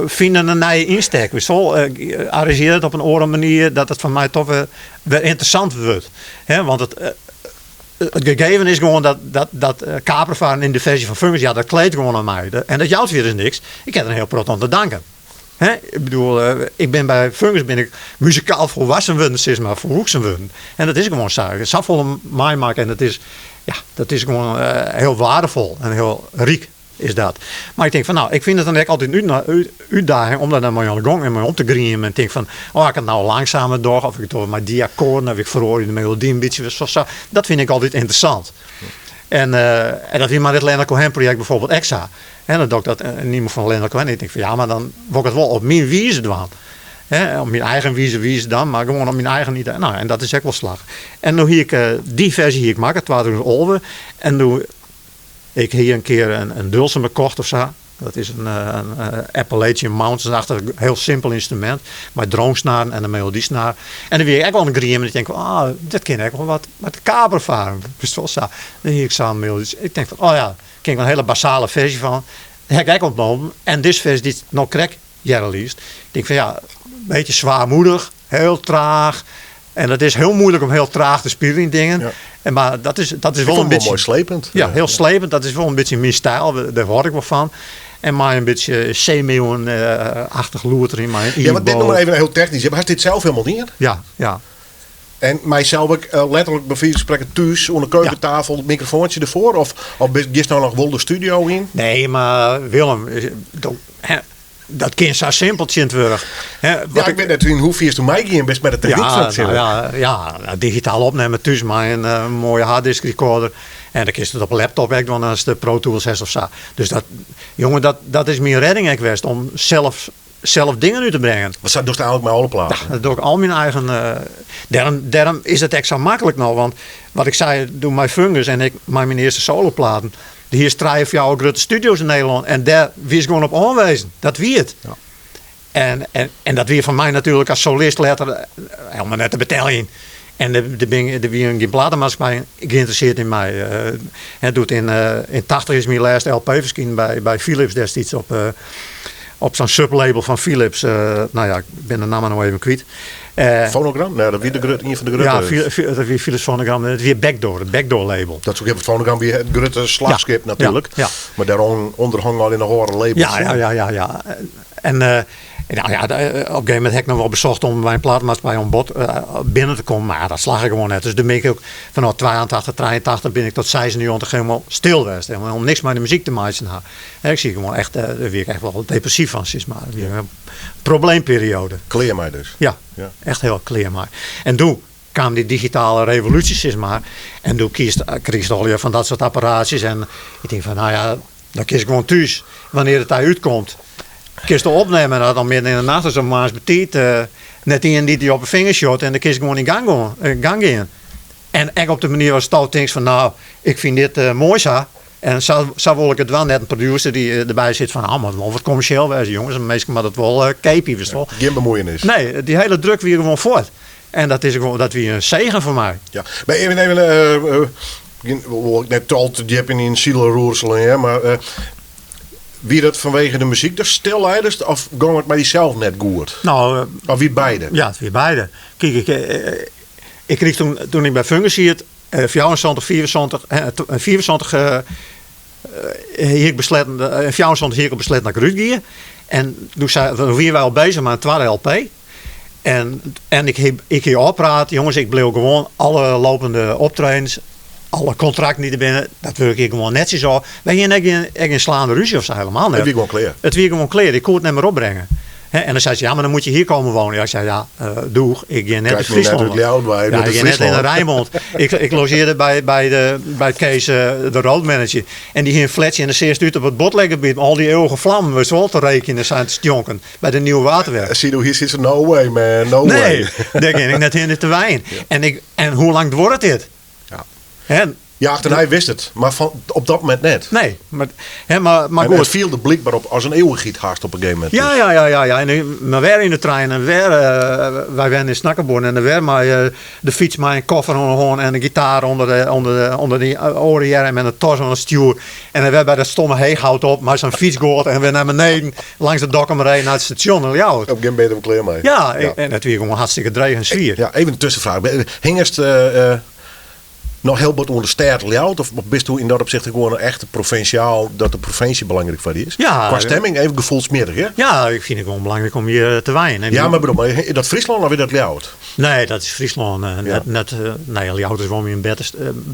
Speaker 4: fyn in nije ynstek. Witst wol, uh, arrangearje it op in oare manier dat it foar my toch wer, wer ynteressant wurdt. Hè, want it, it gegeven is gewoan dat, dat, dat Kapervaren yn de ferzje fan Fungus, ja, dat kleedt gewoan oan my. En dat jout fierders niks. Ik ha der in hiel protte oan te danken. Hè? Ik bedoel, ik bin by Fungus bin ik muzikaal folwassen wurden, sis mar, folwoeksen wurden. En dat is gewoan sa. Ik ha safolle meimakke en dat is, ja, dat is gewoan hiel waardefol en hiel ryk is dat. Mar ik tink fan, no, ik fyn it dan ek altyd in útdaging om dêr dan mei oan de gong en mei om te griemen. En tink fan, oh, as ik it no langsumer doch, of ik doch it mei dy akkoarden, of ik feroarje de melody in bytsje, sa, sa. Dat fyn ik altyd ynteressant. En, en dat wie mei dit Leonard Cohen projekt bijvoorbeeld ek sa. En dan doch ik dat in nûmer fan Leonard Cohen. En ik tink fan ja, mar dan wol ik it wol op myn wize dwaan. Hè, op myn eigen wize wize dan, mar gewoan op myn eigen idee. No, en dat is ek wol slagge. En no hie ik dy ferzje hie ik makke, 2011. En doe, ik hie in kear in dulcimer kocht of sa. Dat is in Appalachian Mountains-achtich hiel simpel ynstrumint. Mei drongsnaren en in melodysnaar. En dan wie ik ek oan it griemen en ik tink, ah, dit kin ek wol wat mei de kapervaren. Witst wol sa. Dan hie ik sa'n melody. Ik tink fan, oh ja, kin ik in hiele basale ferzje fan. Ha ik ek opnommen. En dizze ferzje dy't no krekt hearre lietst. Ik tink fan ja, in bytsje swaarmoedich, hiel traach. En dat is hiel muoilik om hiel traach te spyljen yn dingen.
Speaker 3: Ja.
Speaker 4: En mar dat is, dat is
Speaker 3: Ik
Speaker 4: wol
Speaker 3: fûn
Speaker 4: in
Speaker 3: it wol
Speaker 4: bytsje.
Speaker 3: moai slepend.
Speaker 4: Ja, hiel slepend. Dat is wol in bytsje myn styl. Dêr hâld ik wol fan. En mei in bytsje seemeeuwen-achtich lûd deryn, mei in
Speaker 3: Ja, want dit
Speaker 4: e-bow.
Speaker 3: noch mar even hiel technysk. Hast dit sels hielendal dien?
Speaker 4: Ja, ja.
Speaker 3: En mei sels ek letterlik by wize fan sprekken thús oan de keukentafel, it mikrofoantsje derfoar? Of, of giest no noch wol de studio yn?
Speaker 4: Nee, mar Willem, hè, dat kin sa simpel tsjintwurdich. Hè, wat
Speaker 3: Ja, ik wit net yn hoefierst do meigien bist mei de technyk
Speaker 4: Ja,
Speaker 3: fan it
Speaker 4: nou
Speaker 3: tsjintwurdich.
Speaker 4: ja, ja, nou, digitaal opnimme thús mei in moaie harddisk recorder. En dan kinst it op 'e laptop ek dwaan ast de Pro Tools hast of sa. Dus dat, jonge, dat, dat is myn redding ek west om sels, sels dingen út te bringen.
Speaker 3: Want sa dochst eigenlik mei alle platen?
Speaker 4: Ja, dat doch ik al myn eigen. Dêrom, dêrom is it ek sa maklik no. Want wat ik sei, doe mei Fungus en ik mei myn earste soloplaten. Der hiest trije, fjouwer grutte studio's yn Nederlân en dêr wiest gewoan op oanwezen. Dat wie it.
Speaker 3: Ja.
Speaker 4: En, en, en dat wie foar my natuerlik as solist letter helemaal net te beteljen. En der, der, bin, der wie gjin platemaatskippij geïnteresseerd yn my. Hè, doe't yn, yn 80 is myn lêste LP ferskynd by, by Philips destiids op, op sa'n sublabel fan Philips. No ja, ik bin de namme no even kwyt.
Speaker 3: Phonogram? Nee, dat wie de grut, ien fan de grutte.
Speaker 4: Ja, dat wie Philips Phonogram. It wie Backdoor, it Backdoor label.
Speaker 3: Dat soe ik even, Phonogram wie it grutte slachskip
Speaker 4: Ja,
Speaker 3: natuerlik.
Speaker 4: ja, ja.
Speaker 3: Mar dêrûnder hongen al yn de oare labels.
Speaker 4: Ja, ja, ja, ja, ja. En nou ja, op een gegeven moment ha ik noch wol besocht om by in platemaatskippij oan bod binnen te kommen, mar dat slagge gewoan net. Dus dêr bin ik ek fanôf 82, 83 bin ik tot 96 hielendal stil west. Helemaal niks mei de muzyk te meitsjen ha. En ik siet gewoan echt, dêr wie ik echt wol depressyf fan, sis mar. It wie in probleemperiode.
Speaker 3: Klear mei dus?
Speaker 4: Ja,
Speaker 3: Ja.
Speaker 4: echt hiel klear mei. En doe kaam dy digitale revolúsje, sis mar. En doe kiest, krigest allegear fan dat soart apparaatsjes. En ik tink fan, no ja, dan kinst gewoan thús, wannear't it dy útkomt, kinst opnimme. En dat dan midden yn de nacht is of moarns betiid, net ien dy't dy op 'e fingers sjocht. En dan kinst gewoan yn gang goan, gang gean. En ek op de manier watsto tinkst fan, no, ik fyn dit moai sa. En sa, sa wol ik it dwaan. Net in producer dy't derby sit fan, ah, moat wol wat kommersjeel wêze, jonges. De minsken moatte it wol keapje, witst wol.
Speaker 3: Gjin bemuoienis.
Speaker 4: Nee, dy hiele druk wie gewoan fuort. En dat is gewoan, dat wie in segen foar my.
Speaker 3: Ja, mar even, even, gjin, wol ik net al te djip yn dyn siele roerselen, hear, mar wie dat fanwege de muzyk datst stil leidest of gong it mei dysels net goed?
Speaker 4: No,
Speaker 3: Of wie it beide?
Speaker 4: Ja, it wie beide. Kyk, ik, ik kriich toen, toen ik by Fungus siet, 74, 75, 75 hie ik besletten, yn 74 hie ik al besletten dat ik derút gie. En doe sei, doe wiene wy al bezich mei in twadde LP. En, en ik hie, ik hie ôfpraat, jonges, ik bliuw gewoan alle lopende optredens, alle kontrakten dy't der binne, dat wurkje ik gewoan netsjes ôf. Wy hiene ek gjin, ek gjin slaande rúzje of sa, helemaal net.
Speaker 3: It wie gewoan klear.
Speaker 4: It wie gewoan klear, ik koe it net mear opbringe. Hè, en dan sei se, ja, mar dan moatte je hier komme wonen. Ja, ik sei, ja, doeg, ik gean net
Speaker 3: Krijg
Speaker 4: yn
Speaker 3: me net
Speaker 4: Fryslân.
Speaker 3: út Ljouwert wei,
Speaker 4: Ja,
Speaker 3: net
Speaker 4: ik
Speaker 3: út
Speaker 4: gean net yn de
Speaker 3: Fryslân.
Speaker 4: Rijnmond. Ik, ik logearde by, by, de, by Kees, de roadmanager. En dy hie in flatsje en dan seachst út op it Botlekgebiet. Al dy eeuwige flammen, witst wol, te reekjen en sa te stjonken. By de Nieuwe Waterweg.
Speaker 3: Zie je, hier sit se, no way man, no
Speaker 4: Nee,
Speaker 3: way.
Speaker 4: dêr gean ik net hinne te wenjen. En, ik, en hoe lang duorret dit?
Speaker 3: Ja.
Speaker 4: Hè?
Speaker 3: Ja, achternei wist it, mar fan, op dat momint net.
Speaker 4: Nee, mar, hè, mar, mar
Speaker 3: En
Speaker 4: goed.
Speaker 3: it fielde blykber op as in eeuwichheid hast op in gegeven momint.
Speaker 4: Ja,
Speaker 3: Dus.
Speaker 4: ja, ja, ja, ja. En ik- mar wer yn de trein en wer, wy wennen yn Snakkerbuorren en dan wer mei de fyts mei in koffer oan de hân en de gitaar ûnder de, ûnder de, ûnder dy oare earm en de tas oan it stjoer. En dan wer by dat stomme Heechhout op mei sa'n fytsgoat en wer nei beneden langs de Dokkumeree nei it stasjon yn Ljouwert.
Speaker 3: Op gjin beter klear mei.
Speaker 4: Ja, en it wie gewoan hartstikke dreech en swier.
Speaker 3: Ja, even in tuskenfraach. Hingest noch hiel bot oan de stêd Ljouwert of bist yn dat opsicht gewoan echt provinsjaal dat de provinsje belangryk foar dy is?
Speaker 4: Ja.
Speaker 3: Kwa stemming even gefoelsmjittich, hè?
Speaker 4: Ja, ik fyn it gewoan belangryk om hjir te wenjen. En
Speaker 3: Ja, mar bedoel, mar is dat Fryslân of is dat Ljouwert?
Speaker 4: Nee, dat is Fryslân. Net, net, nee, Ljouwert is wol myn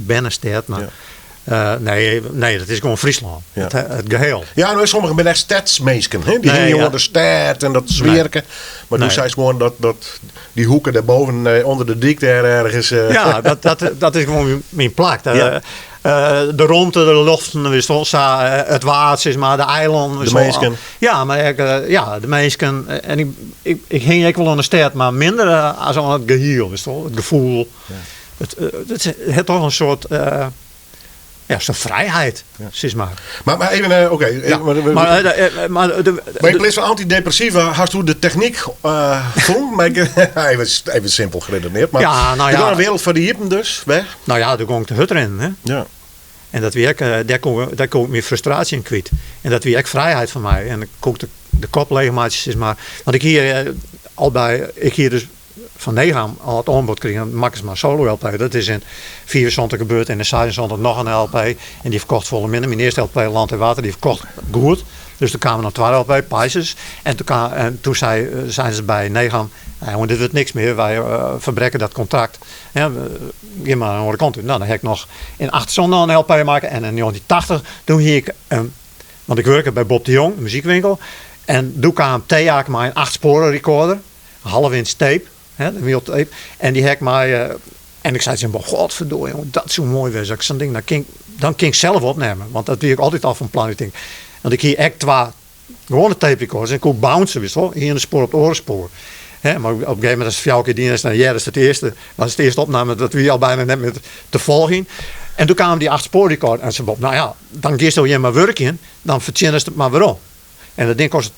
Speaker 4: bernestêd, mar Nee, nee, dat is gewoan Fryslân.
Speaker 3: Ja.
Speaker 4: It geheel.
Speaker 3: Ja, no, sommigen binne echt stedsminsken. Hè? Dy
Speaker 4: Nee,
Speaker 3: hingje
Speaker 4: ja.
Speaker 3: oan de stêd en dat sfearke. Mar do
Speaker 4: Nee.
Speaker 3: seist gewoan dat, dat dy hoeke dêrboven ûnder de dyk dêr ergens.
Speaker 4: Ja, dat is gewoan myn plak.
Speaker 3: Ja.
Speaker 4: De romte, de loften, witst wol, sa, it waad, sis mar, de eilannen.
Speaker 3: De minsken.
Speaker 4: Ja, mar ek, ja, de minsken. En ik hing ek wol oan de stêd, mar minder as oan it gehiel, witst wol, it gefoel. It hat toch in soart, ja, so'n frijheid, sis mar.
Speaker 3: Mar even, oké.
Speaker 4: Ja,
Speaker 3: Maar,
Speaker 4: maar, de,
Speaker 3: maar in plaats fan antydepressiva hast do de technyk fûn? Mar ik, even, even simpel geredeneerd. Mar
Speaker 4: Ja, nou
Speaker 3: der
Speaker 4: ja.
Speaker 3: gie in wereld foar dy iepen dus, wer?
Speaker 4: Nou ja, doe gong ik te hurdrinnen, hè.
Speaker 3: Ja.
Speaker 4: En dat wie ek, dêr koe, dêr koe ik myn frustraasje yn kwyt. En dat wie ek frijheid foar my. En dan koe ik de kop leechmeitsje, sis mar. Want ik hie al by, ik hie dus fan Negram al it oanbod krigen, makkest mar in solo-LP. Dat is yn 74 gebeurd en yn 76 noch in LP. En dy ferkocht folle minder. Myn earste LP, Land en Water, dy ferkocht goed. Dus doe kaam der noch twadde LP, Pisces. En toen kaam, en toen sei, seinen se by Negram, nou, jonge, dit wurdt niks mear, wy ferbrekke dat kontrakt. Ja, gean mar in oare kant út. Nou, dan ha ik noch yn 78 in LP makke en yn 1980, doe hie ik in, want ik wurke by Bob de Jong, de muzykwinkel. En doe kaam Teac mei in 8-spoaren recorder. Een half inch tape, hè, de wiel tape. En dy ha ik mei, en ik sei tsjin Bob, godverdorie, jonge, dat soe moai wêze. As ik sa'n ding, dan kin ik, dan kin ik sels opnimme. Want dat wie ik altyd al fan plan. Ik tink, want ik hie ek twa gewoane tape recorders en ik koe bouncen, wist wol. Iene spoar op it oare spoar. Hè, mar op in gegeven momint as it fjouwer kear dien is, dan hearrest it earste, was it earste opname, dat wie al byna net mear te folgjen. En doe kaam dy 8 spoar recorder en sei Bob, nou ja, dan giest hjir mar wurkjen, dan fertsjinnest it mar werom. En dat ding kostte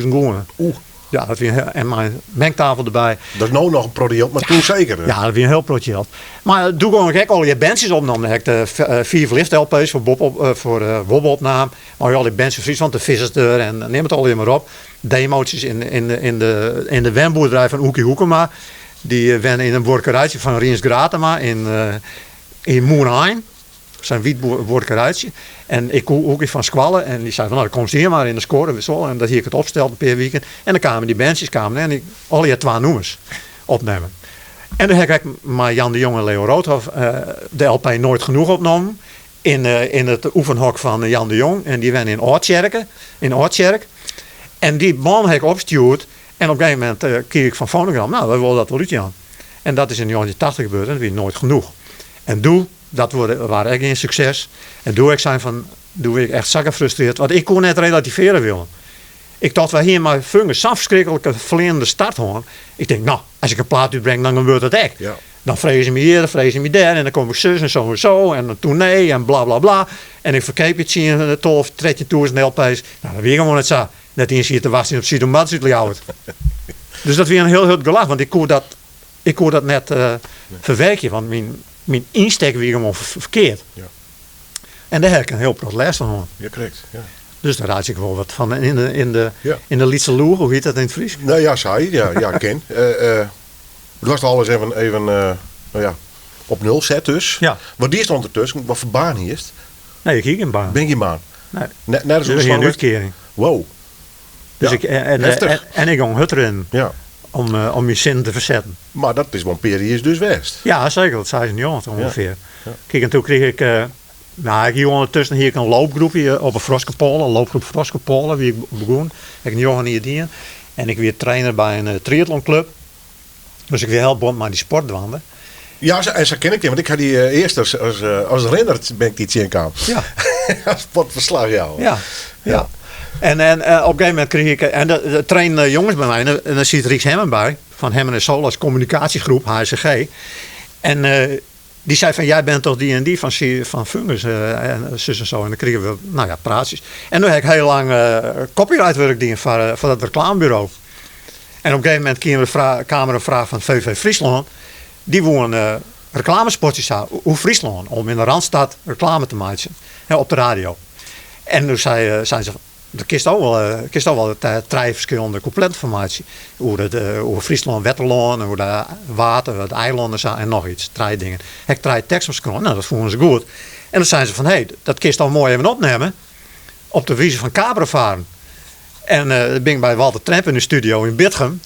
Speaker 4: 12.000 gûne.
Speaker 3: Oeh.
Speaker 4: Ja, dat wie in heel, en mei in mengtafel derby.
Speaker 3: Dat is no noch in protte jild, mar toen seker.
Speaker 4: Ja, dat wie in hiel protte jild. Mar doe gong ik ek allegear bandsjes opnommen. Dan ha ik de 5 lift L P's foar Bob op, foar Wobbe opnaam. Mei al die bands fan Fryslân, de Vissers der en neam it allegear mar op. Demootjes yn de wenboerderij fan Oekie Hoekema. Dy wenne yn in buorkerijtsje fan Riens Gratema yn Mûnein. Sa'n wyt buorkerijtsje. En ik koe Oekie fan skoalle en dy sei fan, nou, komst hjir mar yn de skuorre, witst wol. En dat hie ik it opsteld in pear wiken. En dan kamen dy bandsjes kamen en ik allegear 2 nûmers opnimmen. En dan ha ik ek mei Jan de Jong en Leo Roodhof de LP Nooit Genoeg opnommen. In it oefenhok fan Jan de Jong. En dy wenne yn Aldtsjerke, yn Aldtsjerk. En dy bân ha ik opstjoerd. En op een gegeven momint krige ik fan Phonogram, nou, wy wolle dat wol útjaan. En dat is yn 1980 gebeurd en dat wie Nooit Genoeg. En doe, dat waard ek gjin sukses. En doe ik sein fan, doe wie ik echt sa gefrustreerd, want ik koe net relativearje willen. Ik tocht, wy hiene mei Fungus sa'n ferskriklike fleanende start hân. Ik tink, nou, as ik in plaat útbreng, dan gebeurt dat ek. Dan freegje se my hjir, dan freegje se my dêr, en dan kom ik sus en zo en zo, en een tournee, en bla bla bla. En ik ferkeapje tsien, tolve, trettjintûzen L P's. Nou, dat wie gewoan net sa. Net ien siet te wachtsjen op Sido Mats út Ljouwert. Dus dat wie in hiel hurd gelach, want ik koe dat, ik koe dat net ferwerkje, want myn ynstek wie gewoan ferkeard. En dêr ha ik in hiel protte lêst fan hân.
Speaker 3: Ja, krekt. Ja.
Speaker 4: Dus dêr reitsje ik wol wat fan yn de lytse loech, hoe hjit dat yn it Frysk?
Speaker 3: Nou ja, sei, ja, ja, kin. Do hast alles even nou ja, op nul set dus.
Speaker 4: Ja.
Speaker 3: Wat diest ûndertusken? Wat foar baan hiest?
Speaker 4: Nee, ik hie gjin baan.
Speaker 3: Bin gjin baan?
Speaker 4: Nee.
Speaker 3: Net as
Speaker 4: Dus ik hie in
Speaker 3: ûntslaggen?
Speaker 4: útkearing.
Speaker 3: Wow.
Speaker 4: Dus
Speaker 3: Ja.
Speaker 4: ik, en,
Speaker 3: Heftich.
Speaker 4: en ik gong hurdrinnen.
Speaker 3: Ja.
Speaker 4: Om myn sin te fersetten.
Speaker 3: Mar dat is wol in pear jier dus west.
Speaker 4: Ja, seker. Dat 96 ûngefear.
Speaker 3: Ja.
Speaker 4: Kijk, en toen kreeg ik, nou, ik hie ûndertusken hie ik in loopgroepje op 'e Froskepôle, in loopgroep Froskepôle, wie ik begûn. Heb ik njoggen jier dien. En ik wie trainer by in triathlonclub. Dus ik wie hiel bot mei dy sport dwaande.
Speaker 3: Ja, en sa ken ik dy, want ik ha dy earst as rinner ben ik dy tsjinkaam.
Speaker 4: Ja.
Speaker 3: As sportferslachjouwer.
Speaker 4: Ja, ja. En op een gegeven moment kreeg ik, en de trainen jongens by my, en dan siet Rieks Hemmen by, fan Hemmen en Solas communicatiegroep, HSG. En Dy sei fan, jij bent toch die en die van Fungus en sus en zo. En dan krigen we, nou ja, praatsjes. En toen heb ik heel lang copyrightwerk dien foar dat reclameburo. En op een gegeven moment kwam er een vraag van VV Fryslân. Dy woene reklamespotjes ha oer Fryslân. Om yn de Randstad reklame te meitsjen. Hè, op de radio. En toen sei se, dêr kinst al wol trije ferskillende kûpletten fan meitsje. Oer Fryslân, Wetterlân, oer de water, it eilân en sa en noch iets. Trije dingen. Heb ik trije teksten skreaun. Nou, dat fûnen se goed. En dan seinen se fan, hé, dat kinst al moai even opnimme. Op de wize fan Cabrevaren. En dan bin ik by Walter Tremp yn de studio yn Bitgum.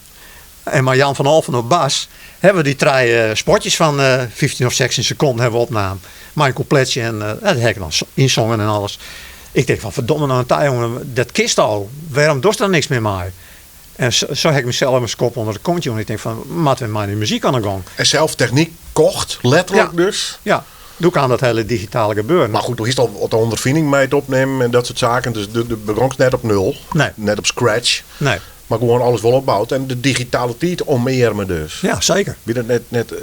Speaker 4: En mei Jan van Alphen op bas hawwe we dy trije spotjes fan 15 of 16 sekonden hawwe we opnaam. Mei in kûpletsje en dat ha ik dan ynsongen en alles. Ik tink fan ferdomme no in tij jongen, dat kinst al. Wêrom dochst der niks mear mei? En sa ha ik mysels in skop ûnder de kont jûn. Ik tink fan, moatte we mei dy muzyk oan de gong.
Speaker 3: En sels technyk kocht, letterlik dus?
Speaker 4: Ja, doe kaam dat hiele digitale gebeuren.
Speaker 3: Mar goed, do hiest al wat ûnderfining mei it opnimmen en dat soart saken. Dus do begongst net op nul.
Speaker 4: Nee.
Speaker 3: Net op scratch.
Speaker 4: Nee.
Speaker 3: Mar gewoan alles wol opboud en de digitale tiid omearme dus.
Speaker 4: Ja, seker.
Speaker 3: Wie dat net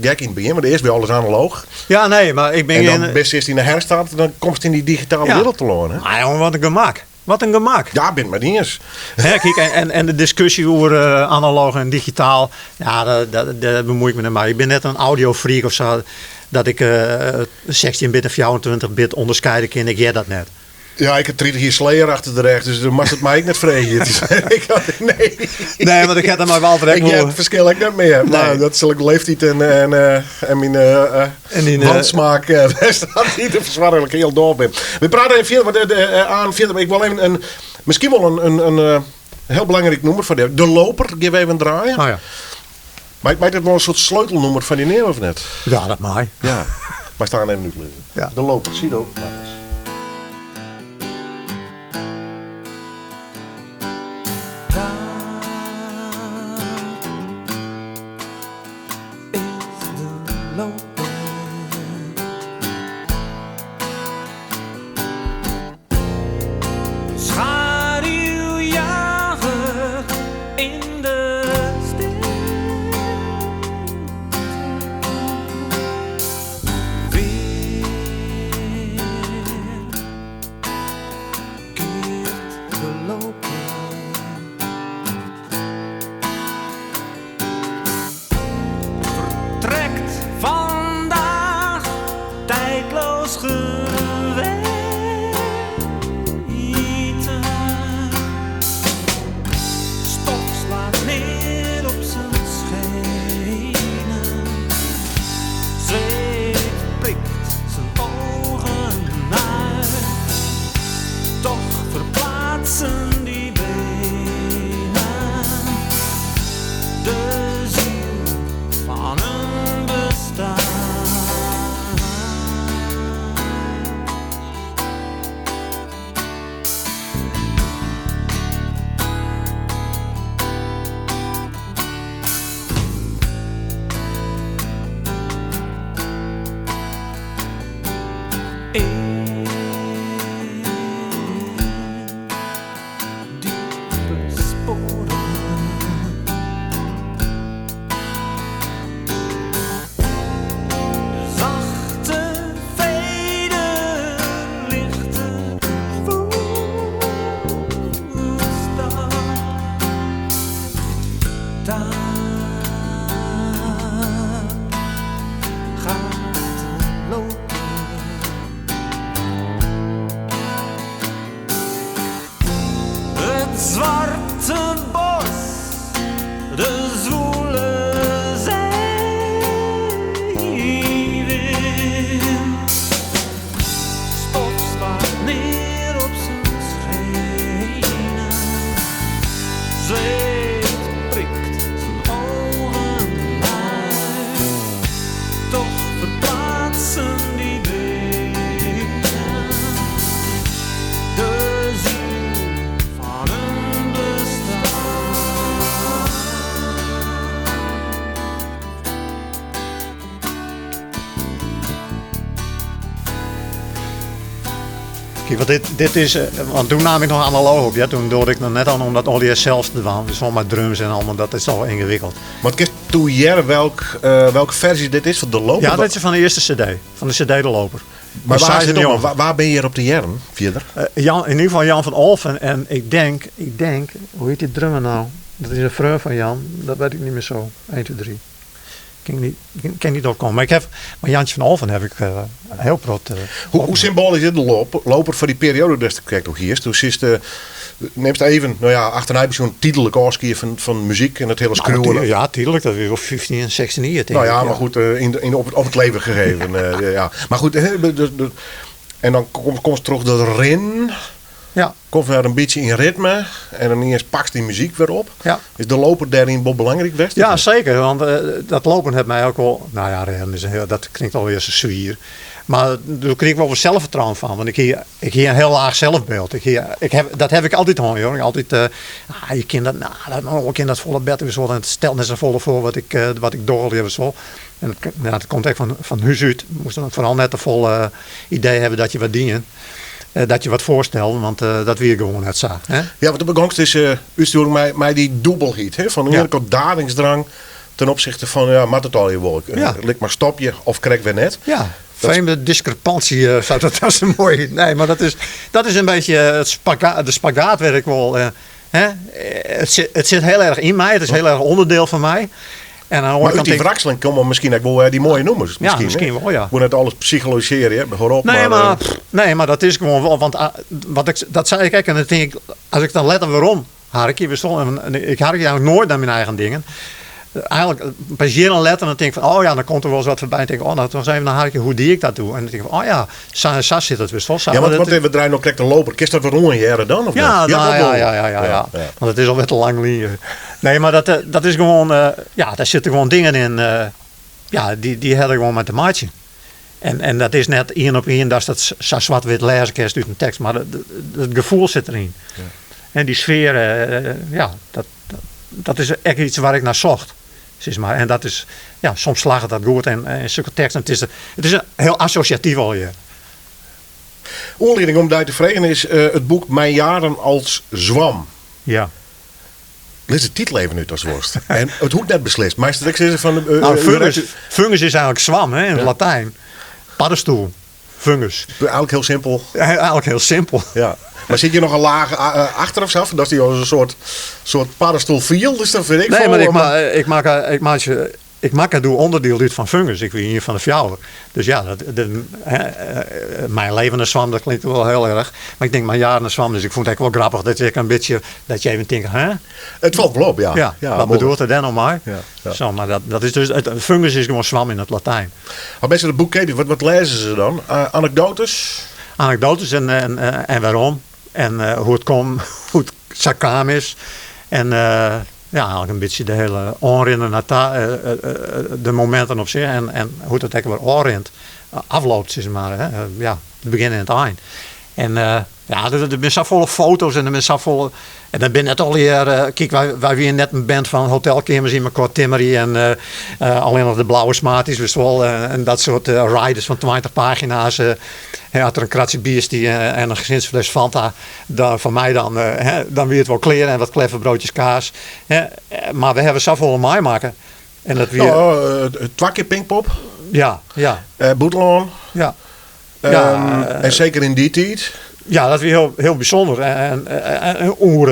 Speaker 3: gek yn it begjin, want earst wie alles analooch.
Speaker 4: Ja, nee, mar ik bin
Speaker 3: En dan bist earst yn de herstart en dan komst yn dy digitale wereld telâne, hè?
Speaker 4: Maar jongen, wat in gemak. Wat in gemak.
Speaker 3: Ja, bin it mei iens.
Speaker 4: Hè, kijk, en de diskusje oer analoog en digitaal, ja, dêr bemoei ik my net mei. Ik bin net in audiofreak of sa, dat ik 16 bit en 24 bit ûnderskeide kin. Ik hear dat net.
Speaker 3: Ja, ik ha 30 jier Slayer achter de rêch, dus do moatst it my ek net freegje. Nee.
Speaker 4: Nee, want ik ha der mei Walter ek
Speaker 3: Ik hear it ferskil ek net mear.
Speaker 4: Nee.
Speaker 3: Mar dat sil ik leeftiid en myn
Speaker 4: En dyn,
Speaker 3: wansmaak west ha dy't der ferswarlik hiel dôf bin. We prate even fierder, want aan fierder. Ik wol even in, miskien wol in hiel belangryk nûmer foar dy. De Loper, gean we even draaien.
Speaker 4: Oh ja.
Speaker 3: Mei ik dat wol in soart sleutelnûmer fan dy neame of net?
Speaker 4: Ja, dat mei.
Speaker 3: Ja, mar staan even útlizzen.
Speaker 4: Ja.
Speaker 3: De Loper, Sido Martens.
Speaker 5: Schaduwjager in de stilte. Weer keert de loper. Vertrekt vandaag tijdloos geweten. Stof slaat neer op zijn schenen. Zweet prikt zijn ogen uit. Toch verplaatsen die benen de ziel van een bestaan. In diepe sporen. Zachte veder, lichte voetstap. Daar gaat de loper. Het zwarte bos, de zwoele zeewind. Stof slaat neer op zijn schenen. Zweet prikt zijn ogen uit. Toch verplaatsen die benen de ziel van een bestaan.
Speaker 4: Kijk, want dit is, want toen naam ik nog analoog op. Ja, toen doorde ik nog net aan om dat al zelf te doen. Dus allemaal drums en allemaal, dat is al ingewikkeld.
Speaker 3: Maar kinst doe jierre welke versie dit is van De Loper?
Speaker 4: Ja, dit is van de eerste cd. Van de cd De Loper.
Speaker 3: Maar
Speaker 4: Dus
Speaker 3: waar,
Speaker 4: zij
Speaker 3: zit
Speaker 4: zijn
Speaker 3: op,
Speaker 4: jong.
Speaker 3: waar ben je hier op de jaren, verder?
Speaker 4: Jan, in ieder geval Jan van Olfen. En ik denk, hoe heet die drummer nou? Dat is een vriend van Jan, dat weet ik niet meer zo. 1, 2, 3. Kan ik niet, kan niet opkomen. Maar, maar Jantje van Olfen heb ik heel prot.
Speaker 3: Hoe symbolisch is de loper voor die periode dat ik kijk nog hier? Toen is de, neemt even, nou ja, achterna heb je zo'n tijdelijk afskeer van muziek en het hele
Speaker 4: Nou,
Speaker 3: screwen.
Speaker 4: ja, tuurlijk, dat is wel 15, 16 jaar, denk
Speaker 3: Nou ja,
Speaker 4: ik, ja.
Speaker 3: maar goed, op het leven gegeven. Ja. Maar goed, hè, en dan komt terug dat rin. Komt weer een beetje in ritme. En dan eerst pakt die muziek weer op. Is de loper daarin wel belangrijk geweest?
Speaker 4: Ja, zeker. Want dat lopen heeft mij ook wel... Nou ja, rennen is een heel, dat klinkt alweer zo zwier. Maar daar kreeg ik wel wat zelfvertrouwen van. Want ik hier een heel laag zelfbeeld. Dat heb ik altijd al, joh. Ik altijd, ah, je kind dat, nou, dat, oh, ik ken dat volle bed. En het stelt net zo volle voor wat ik doorleef en zo. En dat komt echt van huis uit. Je moest dan vooral net een volle idee hebben dat je wat dient. Dat je wat voorstelt, want dat weer gewoon het zo. Hè?
Speaker 3: Ja, want de beginst is uitsturing mij die dubbelheid. Hè? Van de ene kant dadingsdrang ten opzichte van, ja, maat het al je wolk. Lik maar stop je of krijg weer net.
Speaker 4: Ja,
Speaker 3: Dat is
Speaker 4: vreemde discrepantie zou dat, dat is een mooi. Nee, maar dat is een beetje het de spagaat werk wel. Hè? Het zit heel erg in mij, het is heel erg onderdeel van mij. En aan de andere
Speaker 3: Maar uit
Speaker 4: kant
Speaker 3: die
Speaker 4: denk ik
Speaker 3: wrakseling komen misschien ook wel die mooie nummers.
Speaker 4: Ja,
Speaker 3: Misschien,
Speaker 4: misschien
Speaker 3: hè?
Speaker 4: wel, ja.
Speaker 3: Moet net alles psychologiseren, hè? Hoor op,
Speaker 4: Nee,
Speaker 3: maar,
Speaker 4: maar dat is gewoon wel, want, wat ik, dat zei ik ook, en dan denk ik, als ik dan let op waarom, hark je, we stonden, en ik hark eigenlijk nooit naar mijn eigen dingen. Eigenlijk, pas hier een letter en dan denk ik van, oh ja, dan komt er wel eens wat voorbij. En denk ik, oh, nou, dan even naar harkje, hoe die ik dat doe. En dan denk ik van, oh ja, zo zit het weer. Zo,
Speaker 3: Ja,
Speaker 4: maar dat
Speaker 3: want we draaien nog correct de loper. Kist dat wat jaren dan? Of
Speaker 4: Ja,
Speaker 3: niet?
Speaker 4: nou,
Speaker 3: dat
Speaker 4: ja,
Speaker 3: wel.
Speaker 4: ja, ja, ja, ja.
Speaker 3: Ja, ja.
Speaker 4: Want het is alweer te lang lier. Nee, maar dat is gewoon, ja, daar zitten gewoon dingen in, ja, die hebben gewoon met de maatje. En dat is net één op één, dat is dat zo zwart-wit lezen kerst uit een tekst, maar het gevoel zit erin. En die sfeer, ja, dat is echt iets waar ik naar zocht. Zeg maar. En dat is, ja, soms slaagt dat goed en zulke teksten. Het is een heel associatief al je.
Speaker 3: Oorleiding om daar te vragen is het boek Mijn jaren als zwam. Lees de titel even uit als worst. En het hoeft net beslist. Maar is het ook zo van
Speaker 4: Fungus is eigenlijk zwam, hè, in het Latijn. Paddenstoel. Fungus.
Speaker 3: Eigenlijk heel simpel.
Speaker 4: Ja, eigenlijk heel simpel.
Speaker 3: Ja. Maar zit je nog een laag achter of zo? Dat is die als een soort paddenstoel viel, dus dat vind ik
Speaker 4: Nee,
Speaker 3: wel,
Speaker 4: maar
Speaker 3: maar
Speaker 4: ik maak het doe onderdeel uit van fungus. Ik ben hier van de fjouwer. Dus ja, dat, de, hè mijn levende zwam, dat klinkt wel heel erg. Maar ik denk mijn jaren zwam, dus ik vond het eigenlijk wel grappig dat ik een beetje, dat je even denkt, hè?
Speaker 3: Het valt wel op, ja.
Speaker 4: Ja,
Speaker 3: Ja,
Speaker 4: wat
Speaker 3: mooi.
Speaker 4: bedoelt het dan nog maar?
Speaker 3: Ja, ja.
Speaker 4: Zo, maar dat, dat is dus, het, fungus is gewoon zwam in het Latijn.
Speaker 3: Maar mensen, het boek, wat lezen ze dan? Anekdotes?
Speaker 4: Anekdotes en waarom. En hoe het komt, hoe het zakam is. En ja, eigenlijk een beetje de hele onrinnen naar de momenten op zich. En hoe dat eigenlijk weer onrint afloopt, zeg maar. Hè. Ja, het begin en het eind. En ja, er zijn zo volle foto's en er zijn zo volle... En dan ben net al hier kijk, wij weer net een band van hotelkamers in elkaar timmeren en alleen nog de blauwe smarties, wist wel, en dat soort riders van 20 pagina's. Hij had er een kratje bier die en een gezinsfles Fanta. Daar, van mij dan, hè, dan weer het wel kleren en wat kleffe broodjes kaas. Hè, maar we hebben zoveel maai maken. En dat weer
Speaker 3: Nou twakje Pinkpop.
Speaker 4: Ja, ja.
Speaker 3: Boetelaan.
Speaker 4: Ja. Ja,
Speaker 3: En zeker in die tijd.
Speaker 4: Ja, dat is weer heel, heel bijzonder. En oer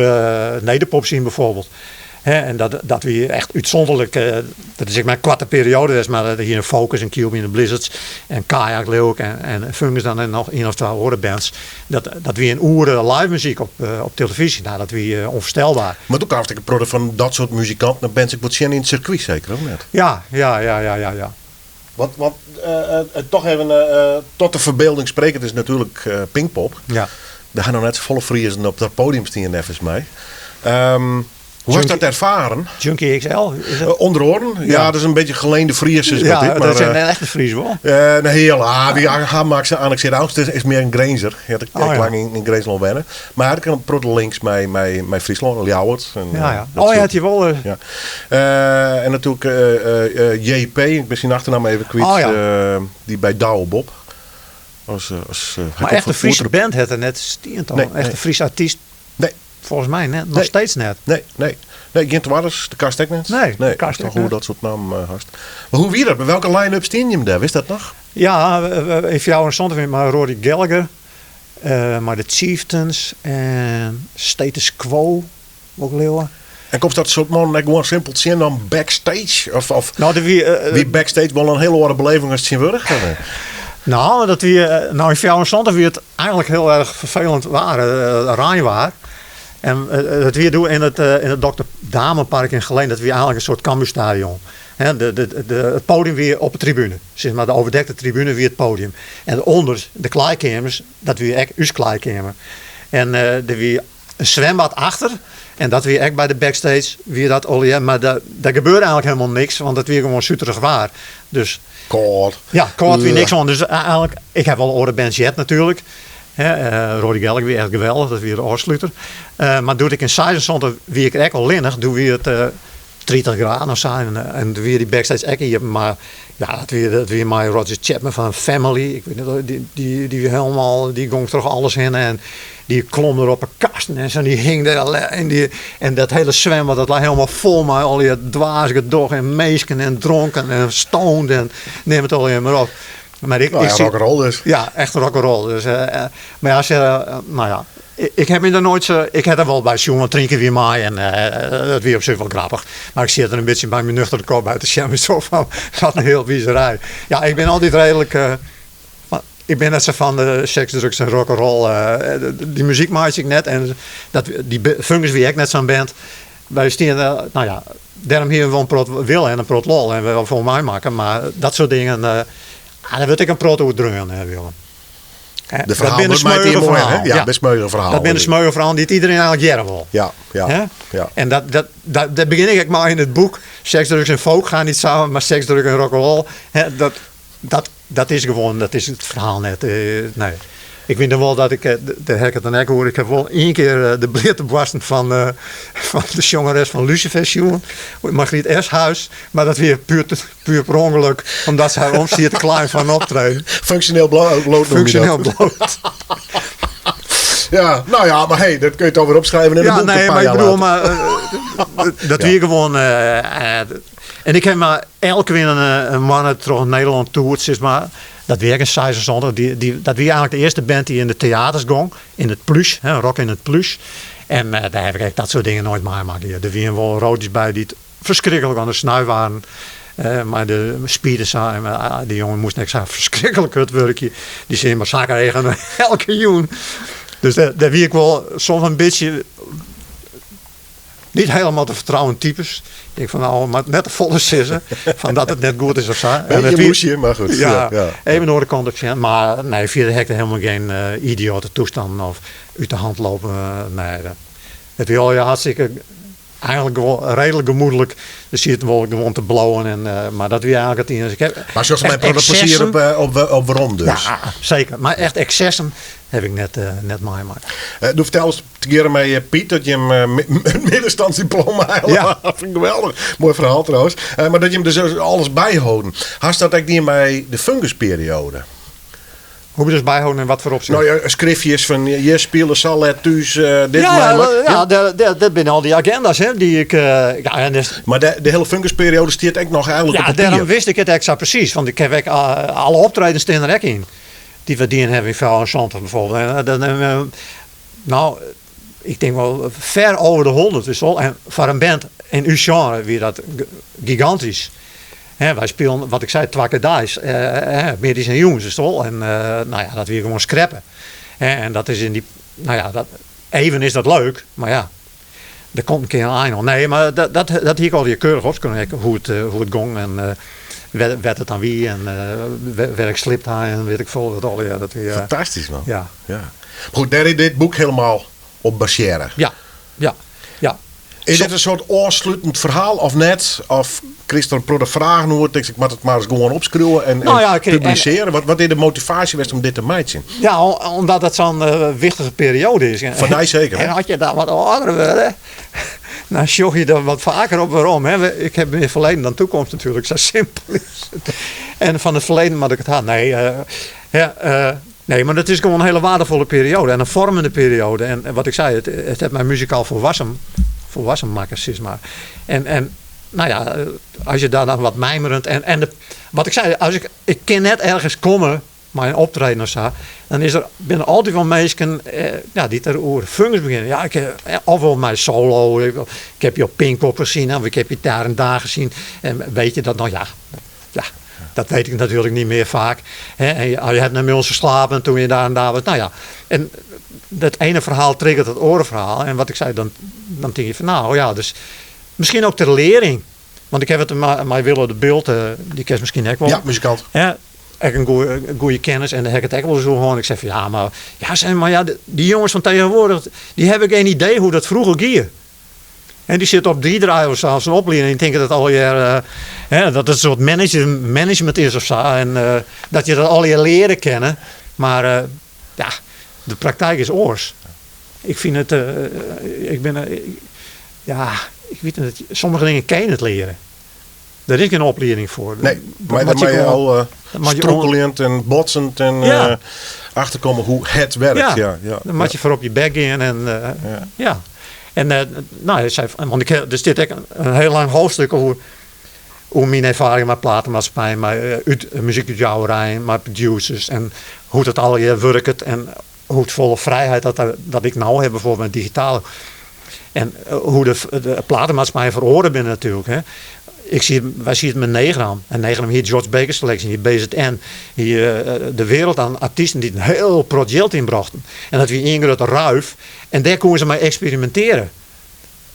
Speaker 4: nederpop zien bijvoorbeeld. Hè, en dat we echt uitzonderlijk, dat is ik mijn kwarte periode, is, maar dat hier een Focus en Cuby in de Blizzards en Kayak Leeuw en Fungus dan en nog 1 of 2 andere bands. Dat we een oer live muziek op televisie, nou, dat we onvoorstelbaar.
Speaker 3: Maar toen kwam ik een product van dat soort muzikanten naar bands, ik moet zien in het circuit zeker, of net?
Speaker 4: Ja, ja, ja, ja, ja, ja.
Speaker 3: Wat toch even tot de verbeelding sprekend is natuurlijk Pinkpop. Daar gaan nog net volle Friesen op dat podium staan, volgens mij. Hoe was
Speaker 4: Junkie
Speaker 3: dat ervaren?
Speaker 4: Junkie XL? Is dat?
Speaker 3: Onder oren? Ja, dat is een beetje geleende Friese, is
Speaker 4: Ja,
Speaker 3: wat dit,
Speaker 4: dat
Speaker 3: maar,
Speaker 4: zijn echte Fries wel.
Speaker 3: Nee, heel, die maakt ze aan. Ik zeg, Angst is meer een Grenzer. Ja, dat ik lang in Grensland wennen. Maar ik kan een protte links met Friesland, Ljouwert. En, dat
Speaker 4: Oh ja,
Speaker 3: soort
Speaker 4: had je wel
Speaker 3: Ja. En natuurlijk JP, ik ben zijn achternaam even kwijt. Die bij Douwe Bob. As, as,
Speaker 4: Maar echt een Friese band hat er net stien toch?
Speaker 3: Nee,
Speaker 4: Echt
Speaker 3: nee.
Speaker 4: een Friese artiest
Speaker 3: Nee.
Speaker 4: volgens mij net, nog
Speaker 3: Nee.
Speaker 4: steeds net.
Speaker 3: Nee, nee. Nee, geen Twadders, de kast ook net.
Speaker 4: Nee,
Speaker 3: nee
Speaker 4: de kast
Speaker 3: toch
Speaker 4: ook
Speaker 3: hoe
Speaker 4: net.
Speaker 3: dat soort naam hast. Maar hoe wie dat? Bij welke line-up stien je hem daar? Wist dat nog?
Speaker 4: Ja, in jou en Zandvoort maar Rory Gallagher, maar de Chieftains en Status Quo, ook leeuwen.
Speaker 3: En komt dat soort man gewoon simpel zien dan backstage? Of, of
Speaker 4: Nou, de wie,
Speaker 3: wie backstage wel een hele andere beleving als het zien
Speaker 4: nou, dat wie, nou in jou en Zandvoort wie het eigenlijk heel erg vervelend waren, raai waar. En het weer doen in het Dr. Damenpark in Geleen, dat weer eigenlijk een soort Cambuurstadion. Hè, het podium weer op de tribune. Zeg maar, de overdekte tribune weer het podium. En onder de kleikemers, dat weer echt us kleikamer. En er weer een zwembad achter. En dat weer echt bij de backstage, weer dat olie. Maar daar gebeurde eigenlijk helemaal niks, want dat weer gewoon suterig waar. Dus
Speaker 3: Koud.
Speaker 4: ja, koud weer
Speaker 3: Ja.
Speaker 4: niks van. Dus eigenlijk, ik heb wel oren bands jet natuurlijk. Hè, Rory Gallagher weer echt geweldig, dat is weer de oorsluiter. Maar doe ik in Seizensonde wie ik echt al linnig, doe weer het 30 graden of zo. En weer die backstage echt hier. Maar ja, dat weer maar Roger Chapman van Family. Ik weet niet, die weer helemaal, die gong toch alles in en die klom er op een kast en zo. Die hing daar en dat hele zwembad, dat lag helemaal vol met al die dwaze gedoch en meesken en dronken en stoned en neem het al maar op. Maar ik,
Speaker 3: Nou
Speaker 4: ik
Speaker 3: ja,
Speaker 4: zie-
Speaker 3: rock'n'roll dus.
Speaker 4: Ja, echt rock'n'roll. Dus, maar ja, ze, nou ja, ik heb me er nooit zo... Ik heb er wel bij jongen, drinken weer mij en dat weer op zich wel grappig. Maar ik zit er een beetje bij mijn nuchtere kop uit de jam. Zo van, wat een heel wieserij. Ja, ik ben altijd redelijk... maar ik ben net zo van de seks, drugs en rock'n'roll. Die muziek maak ik net en dat, die fungus wie ik net zo'n band. Wij staan, nou ja, daarom hier wel een prot wil en een prot lol en we wel voor mij maken. Maar dat soort dingen, daar wil ik een prot over dreunen, hè, Willem. Hè,
Speaker 3: De
Speaker 4: dat
Speaker 3: verhaal
Speaker 4: binnen
Speaker 3: dat maakt hier
Speaker 4: smeuïge
Speaker 3: mooi, hè?
Speaker 4: verhaal.
Speaker 3: Ja, best smeuïge verhaal.
Speaker 4: Dat binnen smeuïge verhaal die het iedereen eigenlijk jaren wil.
Speaker 3: Ja, ja,
Speaker 4: Hè?
Speaker 3: ja.
Speaker 4: En dat begin ik maar in het boek. Seks, drugs en folk gaan niet samen, maar seks, drugs en rock'n'roll. Hè, dat is gewoon, dat is het verhaal net. Nee. Ik weet nog wel dat ik, de hek het en ik hoor, ik heb wel 1 keer de bleerte barsten van de zangeres van Lucifer jongen, Margriet Eshuis. Maar dat weer puur per ongeluk, omdat ze haar omstiert te klein van optreden.
Speaker 3: Functioneel bloot noem je dat.
Speaker 4: Functioneel bloot.
Speaker 3: Ja, nou ja, maar hey, dat kun je toch weer opschrijven in de
Speaker 4: Ja,
Speaker 3: boek
Speaker 4: nee,
Speaker 3: een paar
Speaker 4: maar ik
Speaker 3: jaar
Speaker 4: bedoel,
Speaker 3: later.
Speaker 4: maar dat weer gewoon... en ik heb maar elke keer een man terug Nederland toert, zeg maar. Dat werk in Size Zonder. Dat wie eigenlijk de eerste band die in de theaters ging. In het pluche, hè, rock in het pluche. En daar heb ik eigenlijk dat soort dingen nooit meegemaakt. Ja, er waren wel roodjes bij die het verschrikkelijk aan de snui waren. Maar de spieren zijn, maar die jongen moest niks aan. Verschrikkelijk het werkje. Die zijn maar zaken regenen elke joen. Dus daar wie ik wel soms een beetje niet helemaal te vertrouwen types. Ik denk van nou, maar net de volle sissen. Van dat het net goed is of zo. En
Speaker 3: Beetje
Speaker 4: het wie-
Speaker 3: moesje, maar goed.
Speaker 4: Ja,
Speaker 3: Ja, ja.
Speaker 4: even door de kant op zijn. Maar nee, via de hek helemaal geen idiote toestand of uit de hand lopen. Nee, dat, het is al ja, hartstikke, eigenlijk wel redelijk gemoedelijk. Dus je zit wel gewoon te blowen. En, maar dat weer eigenlijk het enige. Ik heb
Speaker 3: Maar zoals mijn
Speaker 4: echt
Speaker 3: product plezier
Speaker 4: excessen.
Speaker 3: op waarom dus.
Speaker 4: Ja, zeker. Maar echt excessen heb ik net meegemaakt.
Speaker 3: Doe vertel eens te keren met Piet dat je hem een middenstandsdiploma eigenlijk had. Vind ik geweldig. Mooi verhaal trouwens. Maar dat je hem dus alles bijhouden. Had dat ook niet bij de fungusperiode?
Speaker 4: Hoe je dus bijhouden en wat voor opzicht?
Speaker 3: Nou ja, schriftjes van je spelen zal het thuis, dit
Speaker 4: Ja,
Speaker 3: maar,
Speaker 4: ja,
Speaker 3: maar.
Speaker 4: ja,
Speaker 3: Ja.
Speaker 4: dat zijn al die agenda's, hè, die ik, ja, en dus,
Speaker 3: Maar de hele fungusperiode stiert ook nog eigenlijk
Speaker 4: Ja,
Speaker 3: op papier.
Speaker 4: daarom wist ik het exact precies. Want ik heb ook, alle optredens in de rek in. Die we die hebben in Vuil en Zand bijvoorbeeld. En dan nou, ik denk wel ver over de 100 is wel. En voor een band in uw genre weer dat gigantisch. Hè, wij spelen, wat ik zei, twakke dice. Meer die zijn jongens is het wel. En nou ja, dat weer gewoon scrappen. Hè, en dat is in die, nou ja, dat, even is dat leuk, maar ja. Er komt een keer een eind aan. Nee, maar dat hier al je keurig op kunnen kijken hoe het gong en werd het aan wie en werk slipt hij en weet ik veel wat al. Ja, dat weer,
Speaker 3: Fantastisch, man.
Speaker 4: Ja.
Speaker 3: Ja. Maar goed, daar is dit boek helemaal op baseren.
Speaker 4: Ja, ja, ja.
Speaker 3: Is dit een soort oorsluitend verhaal of net? Of Christen pro de vraag nu, ik moet het maar eens gewoon opschreeuwen en publiceren. Wat is de motivatie geweest om dit te maken?
Speaker 4: Ja, omdat dat zo'n wichtige periode is.
Speaker 3: Van mij zeker, hè?
Speaker 4: En had je daar wat ouder worden, dan zocht je er wat vaker op waarom. Hè? Ik heb meer verleden dan toekomst natuurlijk, zo simpel is het. En van het verleden had ik het had. Nee, ja Nee, mar dat is gewoan in hiele waardefolle perioade en in foarmende perioade. En wat ik sei, it hat my muzikaal folwassen, folwassen makke, sis mar. En, en no ja, as je daar dan wat mijmerend en, en de, wat ik sei, as ik, ik kin net ergens komme mei in optreden of sa, dan is der, binne der altyd wol minsken ja, dy't der oer Fungus begjinne. Ja, ik, of wol mei solo, ik heb je op Pinkpop gezien, of ik heb je daar en daar gezien. En weet je dat nog? Ja, ja, dat weet ik natuurlijk niet meer vaak. Hè, en je, je hebt met ons geslapen toen je daar en daar was. Nou ja, en dat ene verhaal triggert het oare verhaal. En wat ik zei, dan, dan denk je van nou ja, dus misschien ook ter lering. Want ik heb het mei Willo de Bult, dy kenst miskien ek wol.
Speaker 3: Ja, muzikant.
Speaker 4: Ja, ek in goede kennis. En dan heb ik het ek wol so hân. Ik sei fan ja, mar, ja, sei, mar ja, die jongens van tegenwoordig, die hebben geen idee hoe dat vroeger gie. En die sitte op drie draaien of zo, zo'n oplieding. En die tinke dat allegear, hè, dat het een soort management is of sa. En dat je dat allegear leare kinne. Mar ja, de praktijk is oars. Ik fyn it, ik bin, ja, ik wit net, sommige dingen kin je net leare. Dêr is gjin oplieding foar.
Speaker 3: Nee, mar dan moatte je al strûkeljend en botsend en achterkomme hoe het werkt.
Speaker 4: Ja, ja, dan moat je foar op je bek gean en ja. En no, hy sei, want ik, der stiet ek in hiel lang hoofdstuk oer, oer myn erfaring mei platemaatskippij, mei út, muzykútjouwerijen, mei producers en hoe't it allegear wurket en hoefolle frijheid dat, dat ik no ha bijvoorbeeld met digitaal. En hoe de platemaatskippijen feroare binne natuerlik. Hè. Ik zie, wy sieten mei Negram. En Negram hie George Baker Selection, hie BZN, hie de wereld aan artysten dy't in hiel protte jild ynbrochten. En dat wie ien grutte ruif. En dêr koene se mei eksperimintearje.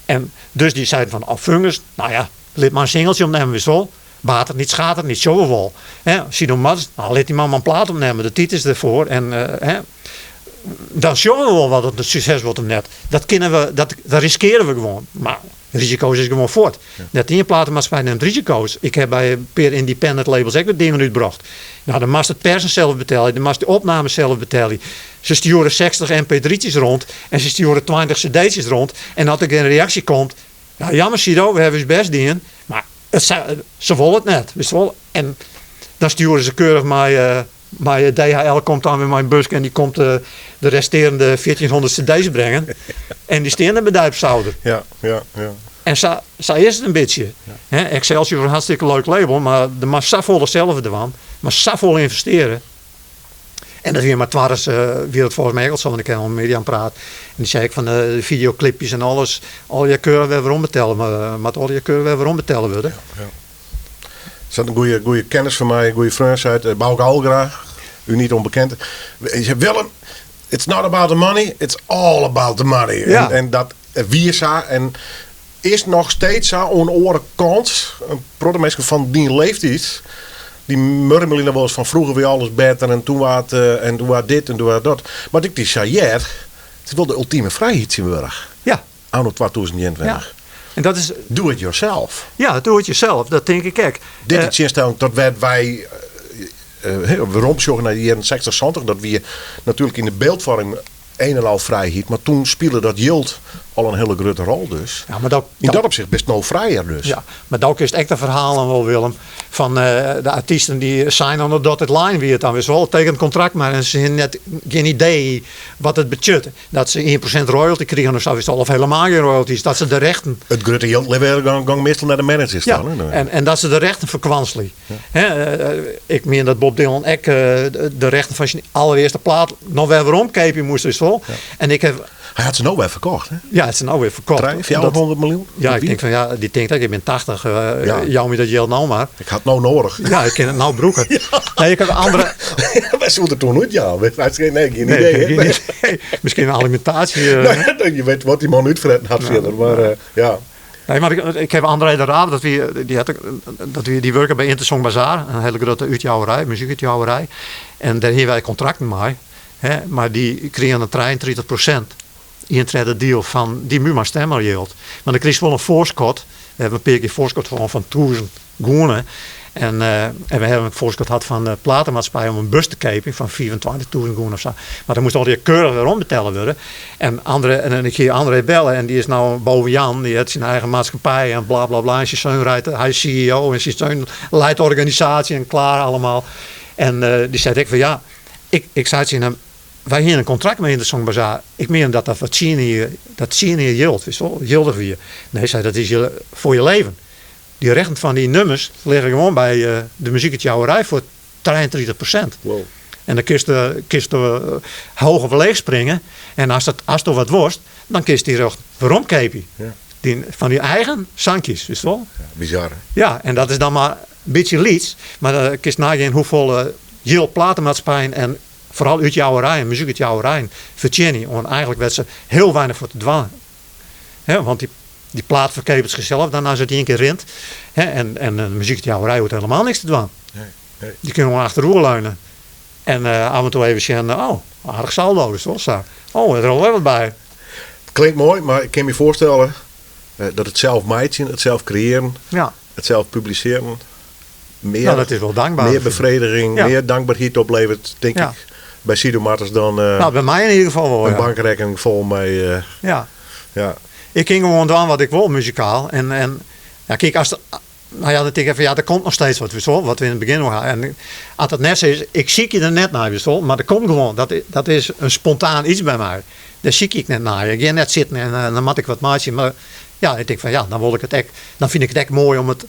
Speaker 4: En dus dy seiden fan, oh Fungus, nou ja, lit mar in singeltsje opnimme, witst wol. Baat it niet, schaadt it niet, sjogge we wol. Hè, Sido Mads, nou, lit dy man mar in plaat opnimme, de tiid is derfoar. En hè, dan sjogge we wol wat it in sukses wurdt of net. Dat kinne we, dat, dat riskeare we gewoan. Mar risiko's is gewoan fuort. Net ien platemaatskippij nimt risiko's. Ik ha by in pear independent labels ek wat dingen útbrocht. Nou, dan moatst it persen sels betelje, dan moatst de opnames sels betelje. Se stjoere 60 mp3'tjes rond en se stjoere 20 cd'tjes rond. En as der gjin reaksje komt, ja, jammer Sido, we hawwe ús bêst dien, mar it, se wolle it net, witst wol. En dan stjoere se keurich mei, mei DHL komt dan wer mei in buske en dy komt de restearende 1400 cd's brengen. En dy stean dan by dy op souder.
Speaker 3: Ja, ja, ja.
Speaker 4: En sa, sa is it in bytsje. Ja. Excelsior is in hartstikke leuk label, mar der moat safolle sels dwaan, mar safolle ynvestearje. En dat wie mei Twarres, wie dat folgens my ek al sa, want ik ha al mei Mirjam praat. En dy sei ek fan de fideoklipjes en alles, allegear keurich wer werom betelle, moat allegear keurich wer werom betelle wurde.
Speaker 3: Ja, ja. Sa't in goeie, goeie kennis fan my, in goeie freon seit, Bauke Algra, u niet onbekend. Hy sei, Willem, it's not about the money, it's all about the money.
Speaker 4: Ja.
Speaker 3: En dat wie sa en is noch steeds sa oan de oare kant. In protte minsken fan dyn leeftiid, dy murmelje noch wolris fan froeger wie alles better en toen waard, en toen waard dit en toen waard dat. Mar ik dy sa hear, it is wol de ultieme frijheid tsjintwurdich.
Speaker 4: Ja.
Speaker 3: Anno 2021.
Speaker 4: Ja. En dat is.
Speaker 3: Do it yourself.
Speaker 4: Ja, do it yourself, dat tink ik ek.
Speaker 3: Dit yn tsjinstelling tot wêr't wy weromsjogge nei de jierren 60, 70, dat wie natuerlik yn de byldfoarming Een en al frijheid, mar toen spile dat jild al in hiele grutte rol dus.
Speaker 4: Ja, mar dat,
Speaker 3: Yn dat opsicht bist no frijer dus.
Speaker 4: Ja, mar do kinst ek de ferhalen wol, Willem, fan de artysten dy sign on the dotted line wie it dan witst wol, teken it kontrakt mar en se hiene net gjin idee wat it betsjut. Dat se 1% royalty krigen of sa witst wol, of helemaal gjin royalties, dat se de rechten.
Speaker 3: It grutte jild gong meastal nei de managers
Speaker 4: Ja,
Speaker 3: dan, hè?
Speaker 4: en dat se de rechten ferkwanselje. Hè, ik mien dat Bob Dylan ek de rechten fan syn allerearste plaat noch wer werom keapje moast, witst wol. En ik haw.
Speaker 3: Hy hat se no wer ferkocht, hè?
Speaker 4: Ja, hy hat se no wer ferkocht.
Speaker 3: Trije, 400 miljoen?
Speaker 4: Ja, ik tink fan ja, dy tinkt ek, ik bin 80, jou my dat jild no mar.
Speaker 3: Ik ha it no noadich.
Speaker 4: Ja, ik kin it no brûke. Nee, ik haw andere.
Speaker 3: Wy soene it toen út jaan. Nee, gjin idee.
Speaker 4: Nee, gjin idee. Miskien in alimentaasje.
Speaker 3: Je wit wat dy man útfretten hat fierder, mar ja.
Speaker 4: Nee, mar ik haw André de Raaf, dat wie, dy hat, dat wie, dy wurke by Intersong Bazaar, in hiele grutte útjouwerij, muzykútjouwerij. En dêr hiene wy kontrakten mei, hè, mar dy krigen in 33%, ien tredde diel fan dy Muma Stemmer jild. Mar dan krigest wol in foarskot, we hawwe in pear kear foarskot hân fan 1000 gûne. En en we hawwe in foarskot had fan de platenmaatskippij om in bus te keapjen fan 25.000 gûne of sa. Mar dat moast allegear keurich werom betelle wurde. En André, en ik hie André belle en dy is no boven Jan, dy hat syn eigen maatskippij en bla bla bla. En syn seun rijdt, hy is CEO en syn seun leidt de organisaasje en klaar allemaal. En dy sei ek fan ja, Ik, ik sei tsjin him, wy hiene in kontrakt mei Intersong Bazaar. Ik meen dat dat foar tsien jier, dat tsien jier jild, witst wol, jildich wie. Nee, sei, dat is je, foar je leven. Dy rechten fan dy nummers ligge gewoan by de muzykútjouwerij foar 33%.
Speaker 3: Wow.
Speaker 4: En dan kinst, kinst hoog of leech springe. En ast, it, asto wat wolst, dan kinst dy rjocht weromkeapje.
Speaker 3: Ja.
Speaker 4: Dy, fan dy eigen sankjes, witst wol?
Speaker 3: Ja, bizar. Hè?
Speaker 4: Ja, en dat is dan mar in bytsje lyts. Mar dan kinst neigean hoefolle jild platemaatskippijen en foaral útjouwerijen, muzykútjouwerijen fertsjinje oan eigentlik wêr't se hiel weinich foar te dwaan. Hè, want dy, dy plaat ferkeapet sichsels dan as it ien kear rint. Hè, en de muzykútjouwerij hoecht helemaal niks te dwaan.
Speaker 3: Nee, nee.
Speaker 4: Dy kinne gewoan achteroer leune. En af en toe even sjen, oh, aardich saldo is wol sa. Oh, der is al wer wat by.
Speaker 3: Klinkt moai, mar ik kin my foarstelle dat it sels meitsjen, it sels kreëaren,
Speaker 4: Ja.
Speaker 3: it sels publisearjen, mear,
Speaker 4: Nou, dat is wol dankber.
Speaker 3: mear befrediging,
Speaker 4: Ja.
Speaker 3: mear dankberheid opleveret, tink
Speaker 4: Ja.
Speaker 3: ik, by Sido Martens dan
Speaker 4: Nou, by my yn ieder gefal wol,
Speaker 3: in
Speaker 4: ja.
Speaker 3: bankrekkening fol mei.
Speaker 4: Ja.
Speaker 3: Ja.
Speaker 4: Ik kin gewoan dwaan wat ik wol muzikaal. En ja, kyk, as, nou ja, dan tink ik fan, ja, der komt noch steeds wat, witst wol, wat we yn it begjin noch ha. En as dat net sa is, ik sykje der net nei, witst wol, mar der komt gewoan, dat is in spontaan iets by my. Dêr sykje ik net nei. Ik gean net sitten en dan moat ik wat meitsje. Mar ja, ik tink fan, ja, dan wol ik it ek, dan fyn ik it ek moai om it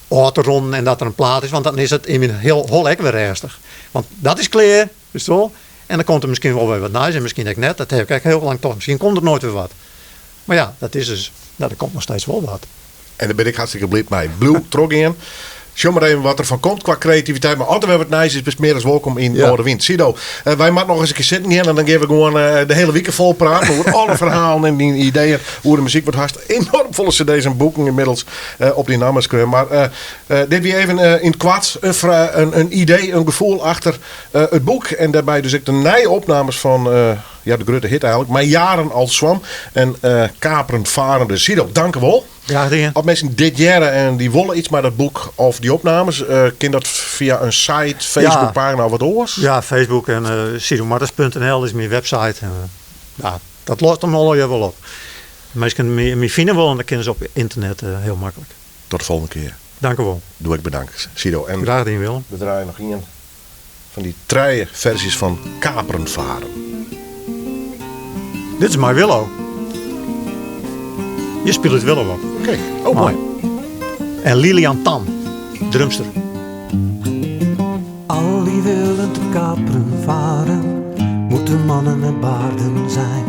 Speaker 4: ôf te rûnen en dat der in plaat is, want dan is it yn myn holle ek wer rêstich. Want dat is klear, witst wol. En dan komt der miskien wol wer wat nijs en miskien ek net. Dat ha ik ek hiel lang tocht, miskien komt der noait wer wat. Mar ja, dat is dus, no, der komt noch steeds wol wat.
Speaker 3: En dêr bin ik hartstikke bliid mei. Bliuw trochgean. Sjoch mar even wat der fan komt kwa kreativiteit. Mar as der wer wat nijs is, bist mear as wolkom yn
Speaker 4: Ja.
Speaker 3: Noardewyn. Sido, wy moatte noch ris in kear sitten gean en dan gean we gewoan de hiele wike fol praten oer alle ferhalen en dyn ideeën oer de muzyk. Want hast enoarm folle cd's en boeken ynmiddels op dyn namme skreaun. Mar dit wie even yn it koart in idee, in gefoel achter it boek. En dêrby dus ek de nije opnames fan ja, de grutte hit eigentlik, Mijn jaren als zwam en Kaperen Varende. Sido, dankewol.
Speaker 4: Graach dien.
Speaker 3: As minsken dit hearre en dy wolle iets mei dat boek of dy opnames, kin dat fia in site, Facebookpagina of wat oars?
Speaker 4: Ja, Facebook en sidomartens.nl is myn website. En, ja, dat lost him allegear wol op. Minsken my fine wolle, dan kinne se op ynternet hiel maklik.
Speaker 3: Tot de folgjende kear.
Speaker 4: Dankewol.
Speaker 3: Doe ek bedankt, Sido. En
Speaker 4: Graach dien, Willem.
Speaker 3: we draaie noch ien fan dy trije ferzjes fan Kaperen Varen.
Speaker 4: Dit is My Willow. Hjir spilet Willow op.
Speaker 3: Oké, oh moai.
Speaker 4: En Lilian Tam, drumster.
Speaker 2: Al die willen te kaperen varen, moeten mannen met baarden zijn.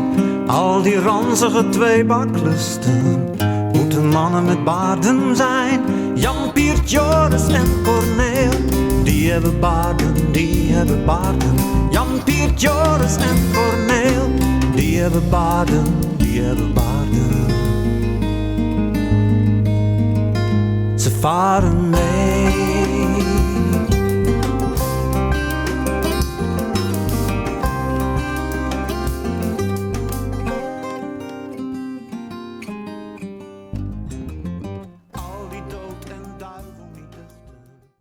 Speaker 2: Al die ranzige tweebaklusten, moeten mannen met baarden zijn. Jan, Pier, Joris en Corneel, die hebben baarden, die hebben baarden. Jan, Pier, Joris en Corneel, die hebben baarden, die hebben baarden. Ze varen mee.